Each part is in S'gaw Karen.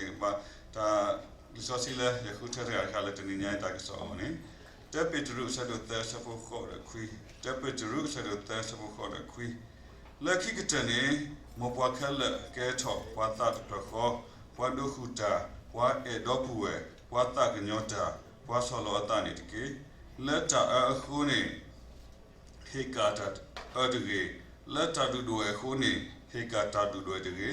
ယကဘါတၢ်လံာ်စီဆှံလၢယဃုထၢတဂၤတခါလၢတနံၤညါအံၤတၢ်ကစီၣ်အဂီၢ်န့ၣ်, တၢပ့းတရူးအဆၢဒိၣ်သၢဆၢဖိဃိးဒီးခွံ, တၢပ့းတရူးအဆၢဒိၣ်သၢဆၢဖိဃိးဒီးခွံ, လၢခံကတၢၢ်န့ၣ်, မ်ပှၤခဲလၢာ်ကဲထီၣ်ပှၤသးတဖျၢၣ်ဃီ, ပှၤဒိးဃုာ်တၢ်, ပှၤအဲၣ်ဒီပုၢ်ဝဲၢ်, ပှၤသးကညီၤတၢ်, ပှၤဆီၣ်လီၤအသးန့ၣ်တက့ၢ်. လၢတၢ်အၢအဃိန့ၣ် ဟ့ၣ်ကၣ်တၢ်အၢတဂ့ၤ, လၢတၢ်ဒုၣ်ဒွဲၣ်အဃိန့ၣ် ဟ့ၣ်ကၣ်တၢ်ဒုၣ်ဒွဲၣ်တဂ့ၤ,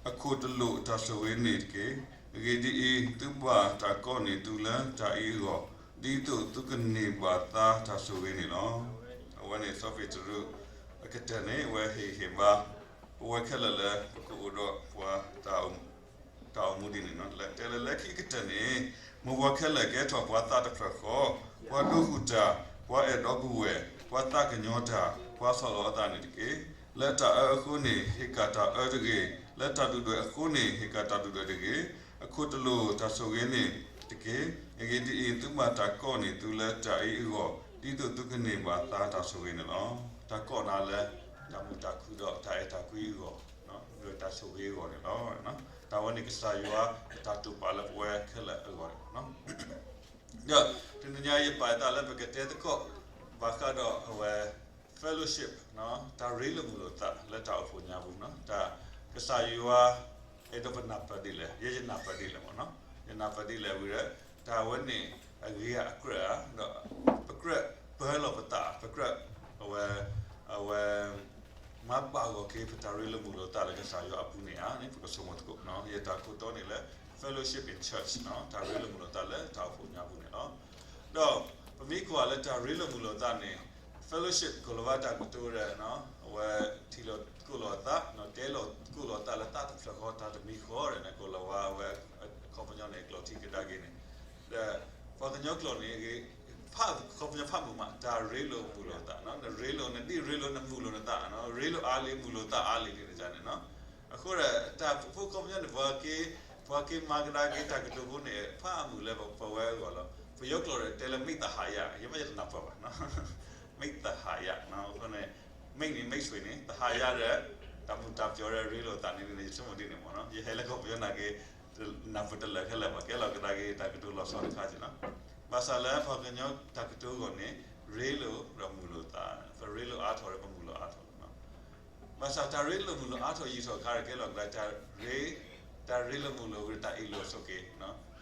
အခိၣ်တလိာ်တၢ်ဆိၣ်ဂ့ၤန့ၣ်တက့ၢ်. အဂ့ၢ်ဒ်အံၤ, သုဘၣ်တၢ်ကိးန့ၢ်သုလၢတၢ်အံၤအဂီၢ်, ဒ်သိးသုကန့ၢ်ဘၣ်သါတၢ်ဆိၣ်ဂ့ၤန့ၣ်လီၤ. အဝဲန့ၣ်စီၤပ့းတရူးအကတၢၢ်န့ၣ် အဝဲဟ့ၣ်ဂံၢ်ဟ့ၣ်ဘါ ပဝဲခဲလၢာ်လၢပကအိၣ်ဒီးပှၤ တၢ်အိၣ်မူဒ်န့ၣ်လီၤ. တဲလၢလၢခံကတၢၢ်န့ၣ်, မ်ပှၤခဲလၢာ်ကဲထီၣ်ပှၤသးတဖျၢၣ်ဃီ, ပှၤဒိးဃုာ်တၢ်, ပှၤအဲၣ်ဒီပုၢ်ဝဲၢ်, ပှၤသးကညီၤတၢ်, ပှၤဆီၣ်လီၤအသးန့ၣ်တက့ၢ်. လၢတၢ်အၢအဃိန့ၣ် ဟ့ၣ်ကၣ်တၢ်အၢတဂ့ၤ, လၢတၢ်ဒုၣ်ဒွဲၣ်အဃိန့ၣ် ဟ့ၣ်ကၣ်တၢ်ဒုၣ်ဒွဲၣ်တဂ့ၤ, အခိၣ်တလိာ်တၢ်ဆိၣ်ဂ့ၤန့ၣ်တက့ၢ်. အဂ့ၢ်ဒ်အံၤ, သုဘၣ်တၢ်ကိးန့ၢ်သုလၢတၢ်အံၤအဂီၢ်, ဒ်သိးသုကန့ၢ်ဘၣ်သါတၢ်ဆိၣ်ဂ့ၤန့ၣ်လီၤ. တၢ်ကိးနၤလၢ တၢ်မုာ်တၢ်ခုဒီးတၢ်အဲၣ်တၢ်ကွံအဂီၢ်, ဒီးတၢ်ဆိၣ်ဂ့ၤအဂီၢ်န့ၣ်လီၤ. တၢ်ဝဲန့ၣ်ကစၢ်ယွၤအတၢ်တိာ်ပာ်လၢပဝဲခဲလၢာ်အဂီၢ်န့ၣ်လီၤ. ဒီးတနံၤညါယပာ်အသးလၢပကတဲသကိး ဘၣ်ဃးဒီးအဝဲ fellowship တၢ်ရ့လိာ်မုာ်လိာ်သးလၢတၢ်အိၣ်ဖှိၣ်ညါပူၤ, တၢ်ကစၢ်ယွၤ အဲၣ်ဒိးပနၢ်ပၢၢ်ဒ်လဲၣ်, ယဲယနၢ်ပၢၢ်ဒ်လဲၣ်မ့ၢ်နီၤ, ယနၢ်ပၢၢ်ဒ်လဲၣ်ဝံၤဒီး တၢ်ဝဲန့ၣ်အဂ့ၤအကြၢးဧါ, ဒီးပကြၢးပၢလီၤပသး, ပကြၢး အဝဲ အဝဲ မၤဘၣ်ဂီၢ်က့ၤပတၢ်ရ့လိာ်မုာ်လိာ်သးလၢကစၢ်ယွၤအပူၤန့ၣ်ဧါန့ၣ် ပကဆိကမိၣ်သကိး, ယတၢ်ခိၣ်တီန့ၣ်လၢ fellowship in church တၢ်ရ့လိာ်မုာ်လိာ်သးလၢတၢ်အိၣ်ဖှိၣ်ညါပူၤန့ၣ်လီၤ. ဒီးပမ့ၢ်ကွၢ်လၢတၢ်ရ့လိာ်မုာ်လိာ်သးန့ၣ် fellowship ကိၤလၤဝါတၢ်ကတိၤဒီး အဝဲထံၣ်လိာ်သကိးလိာ်သး, တဲလိာ်သကိးလိာ်သးလၢသးတဖျၢၣ်ဃီတၢ်တမံၤဃီဒီးန့ၣ် ကိၤလၤဝါအဝဲအခီပညီန့ၣ် ကျိာ်ထံကဒါက့ၤန့ၣ်, ဒီးပှၤကညီကျိာ်န့ၣ် အခီပညီဖးမုာ်မး တၢ်ရ့လိာ်မုာ်လိာ်သး, နရ့လိာ် နဒ်ရ့လိာ် နမုာ်လိာ်နသး, ရ့လိာ်အါလံ မုာ်လိာ်သးအါလံန့ၣ်န့ၣ်, အဃိဒီးတၢ်ဖိခီပညီန့ၣ် ပှၤက့ၤမၤကဒါက့ၤတၢ်ကတိၤဖိန့ၣ် ဖးမုာ်လၢပဝဲအဂီၢ်လီၤ. ပယီၤကျိာ်ဒီးတဲလၢ မ့ၢ်သဟးယၤ ယမ့ၢ်ယတနၢ်ပၢၢ်ဘၣ် မ့ၢ်သဟးယၤ, အဃိန့ၣ် မ့ၢ်န့ၣ် မ့ၢ်ဆွ့ၣ်န့ၣ် သဟးယၤဒီး တၢ်မုာ်တၢ်ပျီၤဒီးရ့လိာ်သးန့ၣ်န့ၣ် ယဆိကမိၣ်ဒ်န့ၣ်မ့ၢ်နီၤ, ယဟဲလၢကီၢ်ပယီၤနာ်က့ နၢ်ပၢၢ်တလၢာ်ခဲလၢာ် ပှၤကဲလီၤကဒါက့ၤတၢ်ကတိၤလီၤဆီတခါက့နီၤ, ဘၣ်ဆၣ်လၢပှၤကညီတၢ်ကတိၤအဂီၢ်န့ၣ် ရ့လိာ်ဒီးမုာ်လိာ်သး, ပရ့လိာ်အါထီၣ်ဒီးပမုာ်လိာ်အါထီၣ် ဘၣ်ဆၣ်တၢ်ရ့လိာ်မုာ်လိာ်အါထီၣ်ယံာ်ထီၣ်အခါဒီး ကဲလီၤကဒါ တၢ်ရ့, တၢ်ရ့လိာ်မုာ်လိာ်ဝံၤဒီးတၢ်အ့ၣ်လိာ်ဆိးက့,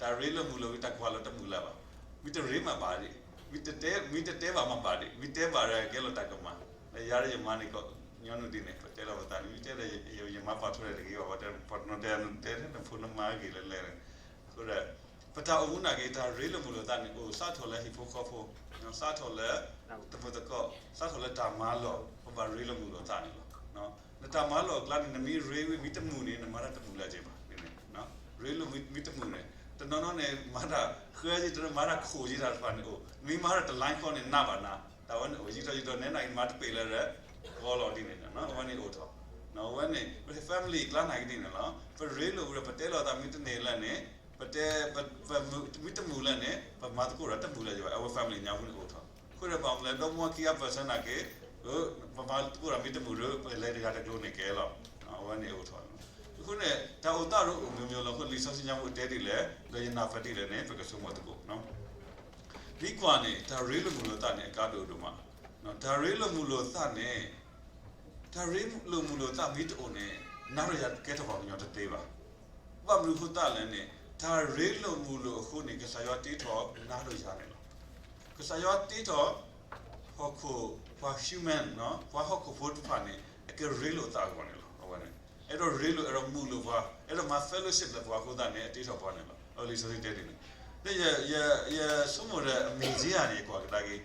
တၢ်ရ့လိာ်မုာ်လိာ်ဝံၤတၢ်ကွၢ်လိာ်တမုာ်လၢၤဘၣ်. မ့ၢ်တရ့မၤဘၣ်ဒံး, မ့ၢ်တတဲ, မ့ၢ်တတဲဘၣ်မၤဘၣ်ဒံး, မ့ၢ်တဲဘၣ်ဒီးကဲလီၤတၢ်ကမၣ်, ဒီးယၤဒီးယမါန့ၣ်ကညီနုၢ်ဒ်န့ၣ် ပတဲလီၤပသးန့ၣ် မ့ၢ်တဲဒီးယမါပာ်ထီၣ်ဒီးတဂ့ၤဘၣ်, ပှၤတနီၤတဲ နတဲနဖိနမါဂ့ၤလဲၣ်လဲၣ်န့ၣ်, အဃိဒီး ပတၢ်အိၣ်မူနာ်က့ တၢ်ရ့လိာ်မုာ်လိာ်သးန့ၣ် အိၣ်စးထီၣ်လၢဟံၣ်ဖိဃီဖိ, စးထီၣ်လၢတမုာ်သကိး, စးထီၣ်လၢတၢ်မၤလီၢ် ပဘၣ်ရ့လိာ်မုာ်လိာ်သးန့ၣ်လီၤ. နတၢ်မၤလီၢ်အကျါန့ၣ် နမ့ၢ်ရ့ဝံၤ မ့ၢ်တမုာ်န့ၣ် နမၤတၢ်တမုာ်လၢၤက့ၤဘၣ်, ရ့လိာ်မ့ၢ်တမုာ်န့ၣ် တနီၤနီၤန့ၣ် မၤတၢ်ဃဲက့ၤတရၢ မၤတၢ်ခိၣ်က့ၤတၢ်တဖၣ်န့ၣ်အိၣ်, နမ့ၢ်မၤတၢ်တလါဃီန့ၣ် နးဘၣ်နၤ, တၢ်ဝဲန့ၣ်အိၣ် ယံာ်ထီၣ်ယံာ်ထီၣ်နဲနာ်က့ မၤတပ့ၤလၢၤဒီး ကီလီၤဒ်န့ၣ်, အဝဲန့ၣ်အိၣ်ထီၣ်, အဝဲန့ၣ် ပ family အကျါနာ်က့ဒ်န့ၣ်လီၤ. ပရ့လိာ်ဝံၤဒီး ပတဲလိာ်သးမ့ၢ်တန့ၢ်လၢန့ၣ်, ပတဲ, ပ, ပမ့ၢ်တမုာ်လၢန့ၣ် ပမၤသကိးဒီးတမုာ်လၢၤက့ၤဘၣ်, အဝဲ family ညါပူၤန့ၣ်အိၣ်ထီၣ်, အဃိဒီးဘၣ်မနုၤလဲၣ် ဒီမါခံဂၤ person နာ်က့ ပမၤသကိးဒီးမ့ၢ်တမုာ်ဒီး ပလဲၤတဂၤတကျိၤန့ၣ်ကဲလီၤ, အဝဲန့ၣ်အိၣ်ထီၣ်. အဃိန့ၣ် တၢ်အိၣ်သးဒီးအိၣ်မ့ၢ်မ့ၢ်လီၤ. အဃိလံာ်စီဆှံညါပူၤတဲဒ်လဲၣ် ဒီးယနၢ်ပၢၢ်ဒ်လဲၣ်န့ၣ် ပကဆိကမိၣ်သကိး မ့ၢ်ကွၢ်န့ၣ် တၢ်ရ့လိာ်မုာ်လိာ်သးန့ၣ် အကါဒိၣ်ဒိၣ်မး, တၢ်ရ့လိာ်မုာ်လိာ်သးန့ၣ်, တၢ်ရ့လိာ်မုာ်လိာ်သးမ့ၢ်တအိၣ်န့ၣ် နၤဒီးယၤကဲထီၣ်ပှၤကညီတသ့ဘၣ်. ဘၣ်မနုၤအဃိသတးလဲၣ်န့ၣ် တၢ်ရ့လိာ်မုာ်လိာ်အဃိန့ၣ် ကစၢ်ယွၤတ့ထီၣ်နၤဒီးယၤန့ၣ်လီၤ. ကစၢ်ယွၤတ့ထီၣ် ဟီၣ်ခိၣ် ပှၤ human ပှၤဟီၣ်ခိၣ်ဖိတဖၣ်န့ၣ် အကရ့လိာ်သးအဂီၢ်န့ၣ်လီၤ. အဝဲန့ၣ် အဲၣ်ဒိးရ့လိာ် အဲၣ်ဒိးမုာ်လိာ်ပှၤ အဲၣ်ဒိးမၤ fellowship လၢပှၤအဃိသတးန့ၣ် အတ့ထီၣ်ပှၤန့ၣ်လီၤ. အလံာ်စီဆှံတဲဒ်န့ၣ်, ဒီးယဆိကမိၣ်ဒီး အမ့ၢ်စ့ဧါန့ၣ် ယကွၢ်ကဒါက့ၤ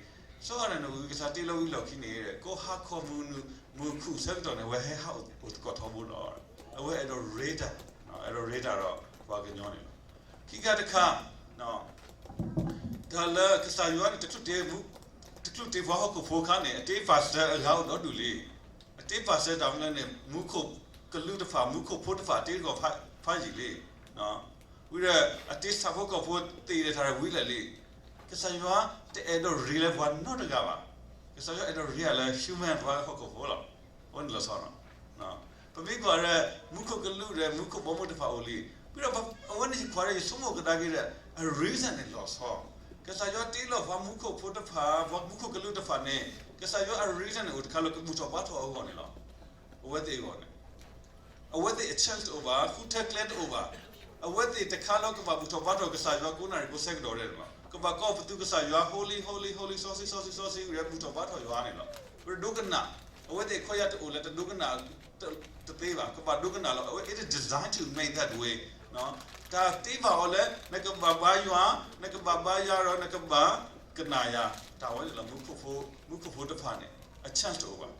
စီၤအၤဒၣ်န့ၣ် ဝံကစၢ်တ့လီၤဝံၤလီၢ်ခံန့ၣ် ကိးဟါခီမုၢ်နုာ် မုၢ်ခူၣ်ဆၢကတီၢ်န့ၣ် အဝဲဟဲဟးအိၣ်သကိးထီဘိလီၤ. အဝဲအဲၣ်ဒိးရ့တၢ်, အဲၣ်ဒိးရ့တၢ်ဒီးပှၤကညီန့ၣ်လီၤ. ခံခါတခါ တၢ်လၢကစၢ်ယွၤန့ၣ် တချုးတ့ပှၤဟီၣ်ခိၣ်ဖိအခါန့ၣ် အတ့ပာ်စၢၤအဂၤအိၣ်ဒီဒူၣ်လံ. အတ့ပာ်စၢၤတၢ်မနုၤလဲၣ်န့ၣ် မူခိၣ်ကလူးတဖၣ် မူခိၣ်ဖိတဖၣ်တ့ထီၣ်ဖးယံာ်လံ. ဝံၤဒီး အတ့ဆၣ်ဖိကီၢ်ဖိသ့ၣ်ဒီးတၢ်ဝံၤလၢာ်လံ. ကစၢ်ယွၤတအဲၣ်ဒိးရ့လၢပှၤနီတဂၤဘၣ်. ကစၢ်ယွၤအဲၣ်ဒိးရ့လၢ human ပှၤဟီၣ်ခိၣ်ဖိလီၤ. အဝဲန့ၣ်လီၤဆီနီၤ. ပမ့ၢ်ကွၢ်ဒီး မူခိၣ်ကလူးဒီး မူခိၣ်ဘီမုၢ်တဖၣ်အိၣ်လံ. ဒီးအဝဲန့ၣ်ယကွၢ်ဒီးယဆိကမိၣ်ကဒါက့ၤဒီး အ reason န့ၣ်လီၤဆီ, ကစၢ်ယွၤတ့လီၤပှၤမူခိၣ်ဖိတဖၣ် ပှၤမူခိၣ်ကလူးတဖၣ်န့ၣ် ကစၢ်ယွၤအ reason န့ၣ် အိၣ်တခါလၢကဘူၣ်ထီၣ်ဘါထီၣ်အဂီၢ်န့ၣ်လီၤ. အဝဲသ့ၣ်အဂီၢ်န့ၣ် အဝဲသ့ၣ်အ chance တအိၣ်ဘၣ်, ဃုထၢကျဲတအိၣ်ဘၣ်. အဝဲသ့ၣ်တခါလၢကဘၣ်ဘူၣ်ထီၣ်ဘါထီၣ်ကစၢ်ယွၤကိးနၣ်ရံၣ်ကိးဆၢကတီၢ်ဒဲးန့ၣ်လီၤ. ကဘၣ်ကိးပသူကစၢ်ယွၤ holy holy holy စီဆှံစီဆှံစီဆှံ ဝံၤဒီးဘူၣ်ထီၣ်ဘါထီၣ်ယွၤန့ၣ်လီၤ. ပတဒိကနၣ်, အဝဲသ့ၣ်ခွဲးယာ်တအိၣ်လၢတဒိကနၣ် တသ့ဘၣ်, ကဘၣ်ဒိကနၣ်လီၤ. အဝဲ it is designed to make that way. တၢ်တ့ဘၣ်အီၤလၢ နကဘၣ်ဘါယွၤ, နကဘၣ်ဘါယွၤဒီးနကဘၣ်ကနၣ်ယၤ, တၢ်ဝဲန့ၣ်လီၤ. မူခိၣ်ဖိတဖၣ်န့ၣ် အ chance တအိၣ်ဘၣ်.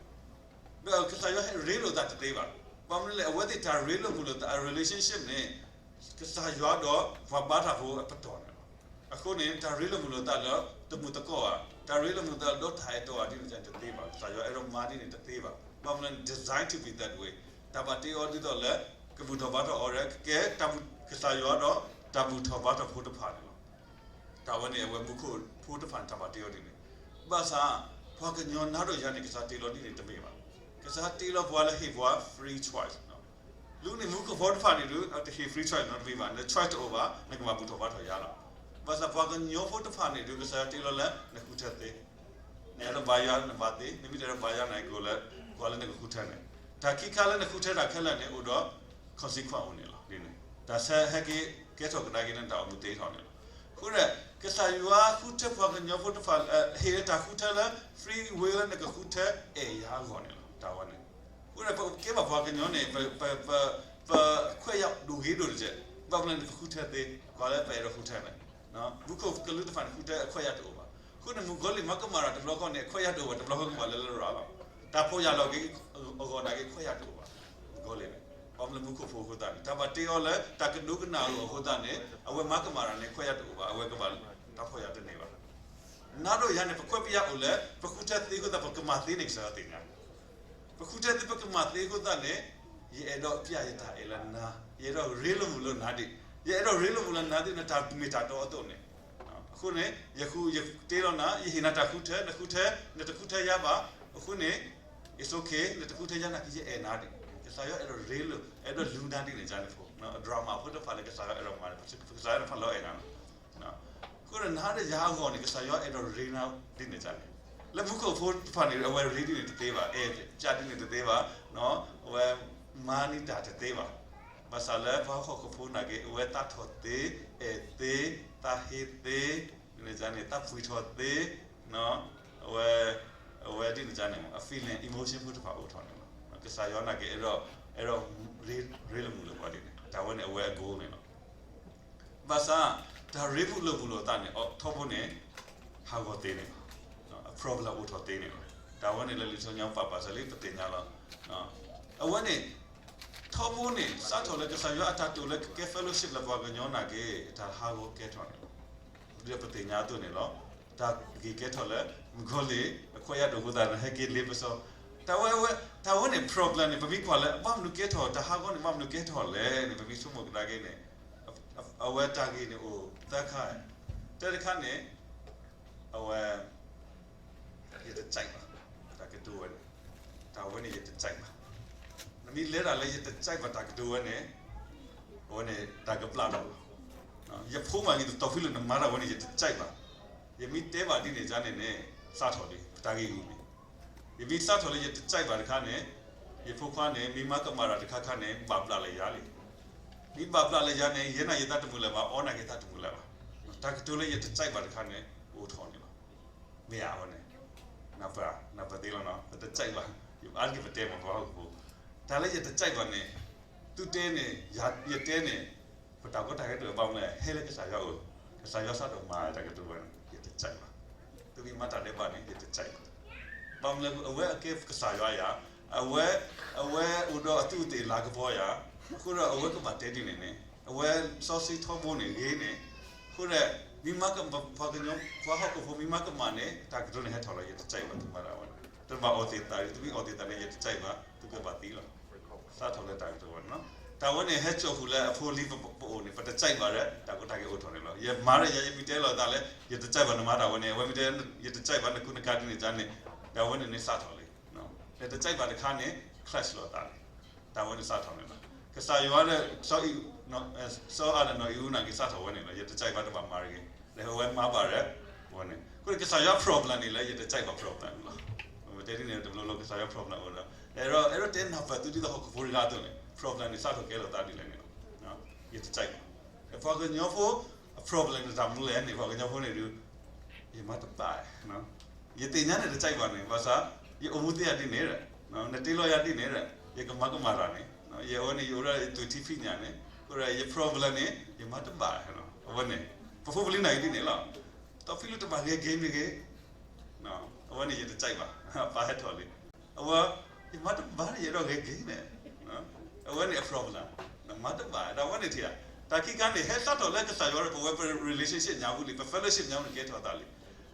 ဒီးကစၢ်ယွၤဟဲရ့လိာ်သးတသ့ဘၣ်. ဘၣ်မနုၤလဲၣ် အဝဲသ့ၣ်တၢ်ရ့လိာ်မုာ်လိာ်သးအ relationship န့ၣ် ကစၢ်ယွၤဒီးပှၤဘါတၢ်ဖိအပတီၢ်န့ၣ်လီၤ. အဃိန့ၣ် တၢ်ရ့လိာ်မုာ်လိာ်သးလၢ တမုာ်သကိးဧါ, တၢ်ရ့လိာ်မုာ်သးလၢဒီးထးအဲၣ်တီဧါ ဒ်န့ၣ်တသ့ဘၣ်. ကစၢ်ယွၤအဲၣ်ဒိးမၤဒ်န့ၣ်တသ့ဘၣ်. ဘၣ်မနုၤလဲၣ် designed to be that way. တၢ်ဘၣ်တ့အီၤဒ်သိးလၢ ကဘူၣ်ထီၣ်ဘါထီၣ်အီၤဒီး ကကဲ ကစၢ်ယွၤဒီးတၢ်ဘူၣ်ထီၣ်ဘါထီၣ်ဖိတဖၣ်န့ၣ်လီၤ. တၢ်ဝဲန့ၣ် အဝဲမူခိၣ်ဖိတဖၣ်န့ၣ် တၢ်ဘၣ်တ့အီၤဒ်န့ၣ်. ဘၣ်ဆၣ် ပှၤကညီနၤဒီးယၤန့ၣ် ကစၢ်တ့လီၤဒ်န့ၣ်တမ့ၢ်ဘၣ်. ကစၢ်တ့လီၤပှၤလၢဟ့ၣ်ပှၤ free choice လၢန့ၣ် မူခိၣ်ဖိတဖၣ်န့ၣ်ဒုး တဟ့ၣ် free choice နီတမံၤဘၣ်, န choice တအိၣ်ဘၣ်, နကဘၣ်ဘူၣ်ထီၣ်ဘါထီၣ်ယၤလီၤ. ဘၣ်ဆၣ်ပှၤကညီဖိတဖၣ်န့ၣ်ဒုး ကစၢ်ယွၤတ့လီၤလၢ နဃုထၢသ့, နအဲၣ်ဒိးဘါယွၤနဘါသ့, နမ့ၢ်တအဲၣ်ဒိးဘါယွၤန့ၣ် ကအိၣ်လၢ ကွၢ်လၢနကဃုထၢန့ၣ်, တၢ်ခံခါလၢနဃုထၢတၢ်ခဲလၢာ်န့ၣ် အိၣ်ဒီး consequence အိၣ်န့ၣ်လီၤ. ဒ်န့ၣ် တၢ်ဆၢဟဲက့ၤကဲထီၣ်ကဒါက့ၤန့ၣ် တၢ်အိၣ်မူသ့ထီၣ်န့ၣ်လီၤ. အဃိဒီး ကစၢ်ယွၤဃုထၢပှၤကညီဖိတဖၣ် ဟ့ၣ်လၢတၢ်ဃုထၢလၢ free will လၢနကဃုထၢအဲၣ်ယၤအဂီၢ်န့ၣ်လီၤ. တၢ်ဝဲန့ၣ် အဃိဒီး ပကဲဘၣ်ပှၤကညီန့ၣ် ပခွဲးယာ်ဒိၣ်ဂ့ၤဒိၣ်တစဲး, ဘၣ်မနုၤလဲၣ် ပဃုထၢသ့, ကွၢ်လၢပအဲၣ်ဒိးဃုထၢန့ၣ်, မူခိၣ်ကလူးတဖၣ်န့ၣ် ဃုထၢအခွဲးယာ်တအိၣ်ဘၣ်. အဃိန့ၣ် မုၣ်ကီၤလံၢ်မၤကမၣ်တၢ်တဘျီဃီန့ၣ် အခွဲးယာ်တအိၣ်ဘၣ်, တဘျီဃီကဘၣ်လၢလရာ်လီၤ. တၢ်ဖှီၣ်ယာ်လီၤက့ၤအဂီၢ်န့ၣ်က့ၤ ခွဲးယာ်တအိၣ်ဘၣ်. မုၣ်ကီၤလံၢ်န့ၣ် ဘၣ်မနုၤလဲၣ် မူခိၣ်ဖိအဃိသတးန့ၣ် တၢ်ဘၣ်တ့အီၤလၢတၢ်ကဒိကနၣ်အဂီၢ်အဃိသတးန့ၣ် အဝဲမၤကမၣ်တၢ်န့ၣ် ခွဲးယာ်တအိၣ်ဘၣ်, အဝဲကဘၣ်တၢ်ဖှီၣ်ယာ်တန့ၢ်ဘၣ်. နၤဒီးယၤန့ၣ် ပခွဲးပယာ်အိၣ်လၢ ပဃုထၢသ့အဃိသတး ပကမၤသ့န့ၣ် ကစၢ်ယွၤသ့ၣ်ညါ ပဃုထၢသ့ ပကမၤသ့အဃိသတးန့ၣ် ယအဲၣ်ဒိးပျဲယတၢ်အဲၣ်လၢနၤ, ယအဲၣ်ဒိးရ့လိာ်မုာ်လိာ်နၤဒ်, ယအဲၣ်ဒိးရ့လိာ်မုာ်လိာ်နၤဒ် နတၢ်မ့ၢ်တၢ်တီအသိးန့ၣ်. အဃိန့ၣ် ယဃု ယတ့လီၤနၤ, ယဟ့ၣ်နၤတၢ်ဃုထၢ, နဃုထၢ, နတဃုထၢယၤဘၣ်, အဃိန့ၣ် it's okay, နတဃုထၢယၤနာ်က့ ယအဲၣ်နၤဒ်န့ၣ် ကစၢ်ယွၤအဲၣ်ဒိးရ့လိာ်, အဲၣ်ဒိးလူနၤဒ်န့ၣ်န့ၣ်ဖိ, အဒြၤမၣ်ဖိတဖၣ်လၢကစၢ်ယွၤအဲၣ်ဒိးမၤန့ၣ် ကစၢ်ယွၤတဖၣ်လီၤအဲၣ်နၤလီၤ. အဃိန့ၣ် နၤဒီးယၤအဂီၢ်န့ၣ် ကစၢ်ယွၤအဲၣ်ဒိးရ့နၤဒ်န့ၣ်န့ၣ်, လၢမူခိၣ်ဖိတဖၣ်န့ၣ် အဝဲရ့ဒ်န့ၣ်တသ့ဘၣ်, အဲၣ်ပျဲဒ်န့ၣ်တသ့ဘၣ်, အဝဲမၤန့ၢ်တၢ်တသ့ဘၣ်. ဘၣ်ဆၣ်လၢပှၤဟီၣ်ခိၣ်ဖိနာ်က့ အဝဲသးထီၣ်သ့, အဲၣ်သ့, သးဟ့သ့, န့ၣ်န့ၣ် သးပှံၢ်ထီၣ်သ့, အဝဲ အဝဲဒ်န့ၣ်န့ၣ် အ feeling, emotion ဖိတဖၣ်အိၣ်ထီၣ်န့ၣ်လီၤ. ကစၢ်ယွၤနာ်က့ အဲၣ်ဒိး အဲၣ်ဒိးရ့လိာ်မုာ်လိာ်ပှၤဒ်န့ၣ်, တၢ်ဝဲန့ၣ်အဝဲအ goal န့ၣ်လီၤ. ဘၣ်ဆၣ် တၢ်ရ့လိာ်မုာ်လိာ်သးန့ၣ် ထီဘိန့ၣ် ဟးဂီၤသ့န့ၣ်လီၤ. အ problem အိၣ်ထီၣ်သ့န့ၣ်လီၤ. တၢ်ဝဲန့ၣ်လၢလံာ်စီဆှံပာ်ဖျါစ့ၢ်လံ ပသ့ၣ်ညါလီၤ. အဝဲန့ၣ် ထီဘိန့ၣ် စးထီၣ်လၢကစၢ်ယွၤအတၢ်တိာ်လၢကကဲ fellowship လၢပှၤကညီနာ်က့ တၢ်ဟးဂီၤကဲထီၣ်န့ၣ်လီၤ. ဒ်ပသ့ၣ်ညါအသိးန့ၣ်လီၤ. တၢ်ဂ့ၢ်ကဲထီၣ်လၢ မုၣ်ကီၤလံၢ် အခွဲးယာ်ဒိၣ်အဃိသတးန့ၣ် ဟဲက့ၤလ့ပစီ, တၢ်ဝဲ တၢ်ဝဲန့ၣ် problem န့ၣ် ပမ့ၢ်ကွၢ်လၢ ဘၣ်မနုၤကဲထီၣ် တၢ်ဟးဂီၤန့ၣ် ဘၣ်မနုၤကဲထီၣ်လဲၣ်န့ၣ် ပမ့ၢ်ဆိကမိၣ်ကဒါက့ၤန့ၣ် အဝဲတၢ်ဂ့ၢ်န့ၣ်အိၣ်သၢခါ, တၢ်တခါန့ၣ် အဝဲ ယတကြိုက်ဘၣ်, တၢ်ကတိၤဝဲန့ၣ်, တၢ်ဝဲန့ၣ်ယတကြိုက်ဘၣ်. နမ့ၢ်လဲၤတၢ်လၢယတကြိုက်ဘၣ်တၢ်ကတိၤဝဲန့ၣ်, အဝဲန့ၣ်တၢ်ကပျၢ်ထီၣ်လီၤ. ယဖိမၤဂ့ၤတတီၤဖဲလၢနမၤတၢ်ဝဲန့ၣ် ယတကြိုက်ဘၣ်. ယမ့ၢ်တဲဘၣ်ဒ်န့ၣ်န့ၣ်န့ၣ် စးထီၣ်လံ ပတၢ်ဂ့ၢ်ဂုာ်လံ. ယမ့ၢ်စးထီၣ်လၢယတကြိုက်ဘၣ်တခါန့ၣ်, ယဖိခွါန့ၣ် မ့ၢ်မၤကမၣ်တၢ်တခါခါန့ၣ် ဘၣ်ဘျးလၢယၤလံ. မ့ၢ်ဘၣ်ဘျးလၢယၤန့ၣ် ယဲနာ်ယသးတမုာ်လၢၤဘၣ်, အီနာ်က့ၤသးတမုာ်လၢၤဘၣ်. တၢ်ကတိၤလၢယတကြိုက်ဘၣ်တခါန့ၣ် အိၣ်ထီၣ်န့ၣ်လီၤ. မ့ၢ်ဧါဝဲန့ၣ်, နၢ်ပၢၢ်, နၢ်ပၢၢ်သ့လီၤနီၤ, ပတကြိုက်ဘၣ်, ယအါတက့ၢ်ပတဲမ့ၢ်ပှၤဟီၣ်ခိၣ်ဖိ, တၢ်လၢယတကြိုက်ဘၣ်န့ၣ်, သုတဲန့ၣ်, ယတဲန့ၣ်, ပတၢ်ကီတၢ်ခဲတအိၣ်ဘၣ်မနုၤလဲၣ်, ဟဲလၢကစၢ်ယွၤအအိၣ်, ကစၢ်ယွၤစးထီၣ်မၤတၢ်ကတိၤဝဲန့ၣ် ယတကြိုက်ဘၣ်. သုမ့ၢ်မၤတၢ်ဒဲးဘးန့ၣ် ယတကြိုက်ဘၣ်. ဘၣ်မနုၤလဲၣ် အဝဲအကဲကစၢ်ယွၤယၤ, အဝဲ, အဝဲအိၣ်ဒီးအသူးအသ့ၣ်လၤကပီၤယၤ, အဃိဒီးအဝဲကဘၣ်တဲဒ်န့ၣ်န့ၣ်, အဝဲစီဆှံထီဘိန့ၣ်ဂ့ၤန့ၣ်, အဃိဒီး မ့ၢ်မၤကမၣ်ပှၤကညီ, ပှၤဟီၣ်ခိၣ်ဖိမ့ၢ်မၤကမၣ်န့ၣ် တၢ်ကတိၤန့ၣ်ဟဲထီၣ်လီၤ, ယတကြိုက်ဘၣ် သုမၤတၢ်ဝဲန့ၣ်, တဘၣ်အီၣ်သ့ၣ်သး, သုမ့ၢ်အီၣ်သ့ၣ်သးန့ၣ် ယတကြိုက်ဘၣ်, သုကဘၣ်သံလီၤ. စးထီၣ်လၢတၢ်ကတိၤဝဲန့ၣ်လီၤ. တၢ်ဝဲန့ၣ်ဟဲစိာ်ဃုာ်လၢအဖိအလံၤပအိၣ်န့ၣ် ပတကြိုက်ဘၣ်ဒီး တၢ်ကီတၢ်ခဲအိၣ်ထီၣ်န့ၣ်လီၤ. ယမၤဒီးယၤ ယမ့ၢ်တဲလီၤသးလၢ ယတကြိုက်ဘၣ်နမၤတၢ်ဝဲန့ၣ်, အဝဲမ့ၢ်တဲ ယတကြိုက်ဘၣ်နကူနကၤဒ်န့ၣ်န့ၣ်, တၢ်ဝဲန့ၣ်န့ၣ်စးထီၣ်လံ. နတကြိုက်ဘၣ်တခါန့ၣ် clash လိာ်သးလံ. တၢ်ဝဲန့ၣ်စးထီၣ်န့ၣ်လီၤ. ကစၢ်ယွၤဒီး စီၤအၤဒၣ်နီၢ်အံၤအူနာ်က့ၤစးထီၣ်ဝဲန့ၣ်လီၤ. ယတစံးဘၣ်တဘၣ်မၤတဂ့ၤ, ဒီးအဝဲမၤဘၣ်ဒီး ဝဲန့ၣ်. အဃိန့ၣ် ကစၢ်ယွၤ problem န့ၣ်လၢယတစံးဘၣ် problem န့ၣ်လီၤ. ပတဲဒ်န့ၣ် တဘျီလၢကစၢ်ယွၤ problem အိၣ်ဒီး အဲၣ်ဒိး အဲၣ်ဒိးတဲနၢ်ပၢၢ်သုဒ်သိးဟီၣ်ခိၣ်ဖိတဂၤအသိးန့ၣ် problem န့ၣ်စးထီၣ်ကဲလိာ်သးဒ်လဲၣ်န့ၣ်လီၤ. ယတစံးဘၣ်. ပှၤကညီဖိအ problem န့ၣ်တၢ်မနုၤလဲၣ်န့ၣ် ပှၤကညီဖိန့ၣ်ဒုး ယမၤတဘၣ် ယသ့ၣ်ညါန့ၣ်တစံးဘၣ်န့ၣ် ဘၣ်ဆၣ် ယအိၣ်မူသ့ယၤဒ်န့ၣ်ဒီး နတ့လီၤယၤဒ်န့ၣ်ဒီး ယကမၤကမၣ်တၢ်န့ၣ် ယအိၣ်န့ၣ် ယအိၣ်ဒီးယသူၣ်ထံဖံးညၣ်န့ၣ် အဃိဒီးယ problem န့ၣ် ယမၤတဘၣ် အဝဲန့ၣ် ပဖိပလံၤနာ်က့ဒ်န့ၣ်လီၤ. တီဖံလူတဘၣ်ဂဲၤ game တဂ့ၤ အဝဲန့ၣ် ယတစံးဘၣ် ပၢ်ဟဲထီၣ်လံ အဝဲ ယမၤတဘၣ် ယအဲၣ်ဒိးဂဲၤ game န့ၣ် အဝဲန့ၣ်အ problem နမၤတဘၣ် ဒီးအဝဲန့ၣ်ထံၣ်ဧါ. တၢ်ခံခါန့ၣ် ဟဲစးထီၣ်လၢကစၢ်ယွၤဒီးပဝဲပ relationship ညါပူၤလံ ပ fellowship ညါပူၤန့ၣ် ကဲထီၣ်သးလံ.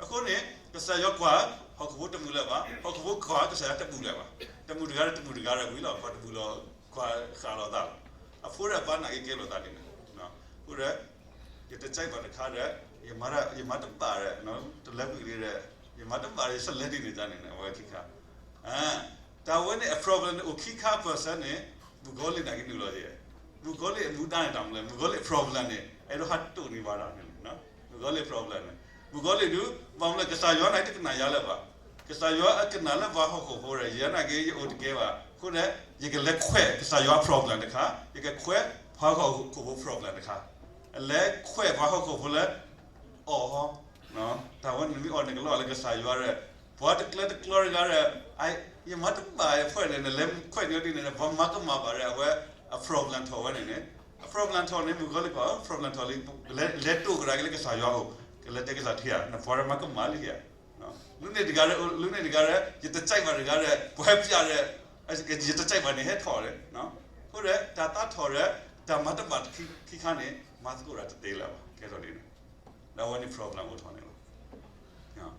အဃိန့ၣ် ကစၢ်ယွၤကွၢ်ဟီၣ်ခိၣ်ဖိတမုာ်လၢၤဘၣ်, ဟီၣ်ခိၣ်ဖိကွၢ်ကစၢ်ယွၤတမုာ်လၢၤဘၣ်. တမုာ်တဂၤဒီးတမုာ်တဂၤဒီးဝံၤလီၤ ကွၢ်တမုာ်လီၤ ကွၢ်ဃာ်လိာ်သးလီၤ. အဖိဒီးအပၢ်နာ်က့ကဲလိာ်သးဒ်န့ၣ် အဃိဒီး ယတစံးဘၣ်တခါဒီး ယမၤတဘၣ်ဒီး တလၢကွံာ်လံဒီး ယမၤတဘၣ်ဒီး ယဆၢလဲၤဒ်န့ၣ်တၢ်န့ၣ် အဝဲခံခါ တၢ်ဝဲန့ၣ် အ problem န့ၣ် အိၣ်ခံခါ person န့ၣ် မုၣ်ကီၤလံၢ်နာ်က့နုာ်လီၤယဲၢ်. မုၣ်ကီၤလံၢ်အမူဒါန့ၣ်တၢ်မနုၤလဲၣ်, မုၣ်ကီၤလံၢ်အ problem န့ၣ် အဲၣ်ဒိးဟးတိၢ်န့ၢ်ဘၣ်တၢ်န့ၣ်လီၤ. မုၣ်ကီၤလံၢ် problem န့ၣ် မုၣ်ကီၤလံၢ်ဒုး ဘၣ်မနုၤလဲၣ် ကစၢ်ယွၤနာ်က့တကနၣ်ယၤလၢၤဘၣ်. ကစၢ်ယွၤအကနၣ်လၢပှၤဟီၣ်ခိၣ်ဖိဒီး ယဲနာ်က့ယအိၣ်တကဲဘၣ်. အဃိန့ၣ် ယကလဲၤခွဲးကစၢ်ယွၤ problem တခါ, ယကခွဲးပှၤဟီၣ်ခိၣ်ဖိ problem တခါ. အလဲၤခွဲးပှၤဟီၣ်ခိၣ်ဖိလၢ အီၣ်ဟီ တၢ်ဝဲန့ၣ်မ့ၢ်အီၣ်န့ၣ်ကလီၤလၢကစၢ်ယွၤဒီး ပှၤတကျၢၤတကျီတဂၤဒီး ယမၤတဘၣ်အဖှဲၣ်န့ၣ် နလဲၤခွဲးန့ၢ်ဒ်န့ၣ် ပှၤမၤကမၣ်ဘၣ်ဒီး အဝဲအ problem ထီၣ်ဝဲန့ၣ်န့ၣ် အ problem ထီၣ်န့ၣ် မုၣ်ကီၤလံၢ်ကွၢ် problem ထီၣ်လံ လဲၤတိၢ်ကဒါက့ၤလၢကစၢ်ယွၤအိၣ် ကလဲၤတဲကစၢ်ထံဧါ နပှၤဒီးမၤကမၣ်လံဧါ. လူန့ၣ်တဂၤဒီး လူန့ၣ်တဂၤဒီး ယတစံးဘၣ်တဂၤဒီး ပှၤဟဲပျးဒီး ယတစံးဘၣ်န့ၣ်ဟဲထီၣ်ဒီး အဃိဒီး တၢ်သးထီၣ်ဒီး တၢ်မၤတဘၣ်ခံခါန့ၣ် မၤသကိးတၢ်တသ့လၢၤဘၣ် ကဲထီၣ်ဒ်န့ၣ် ဒီးအဝဲန့ၣ် problem အိၣ်ထီၣ်န့ၣ်လီၤ.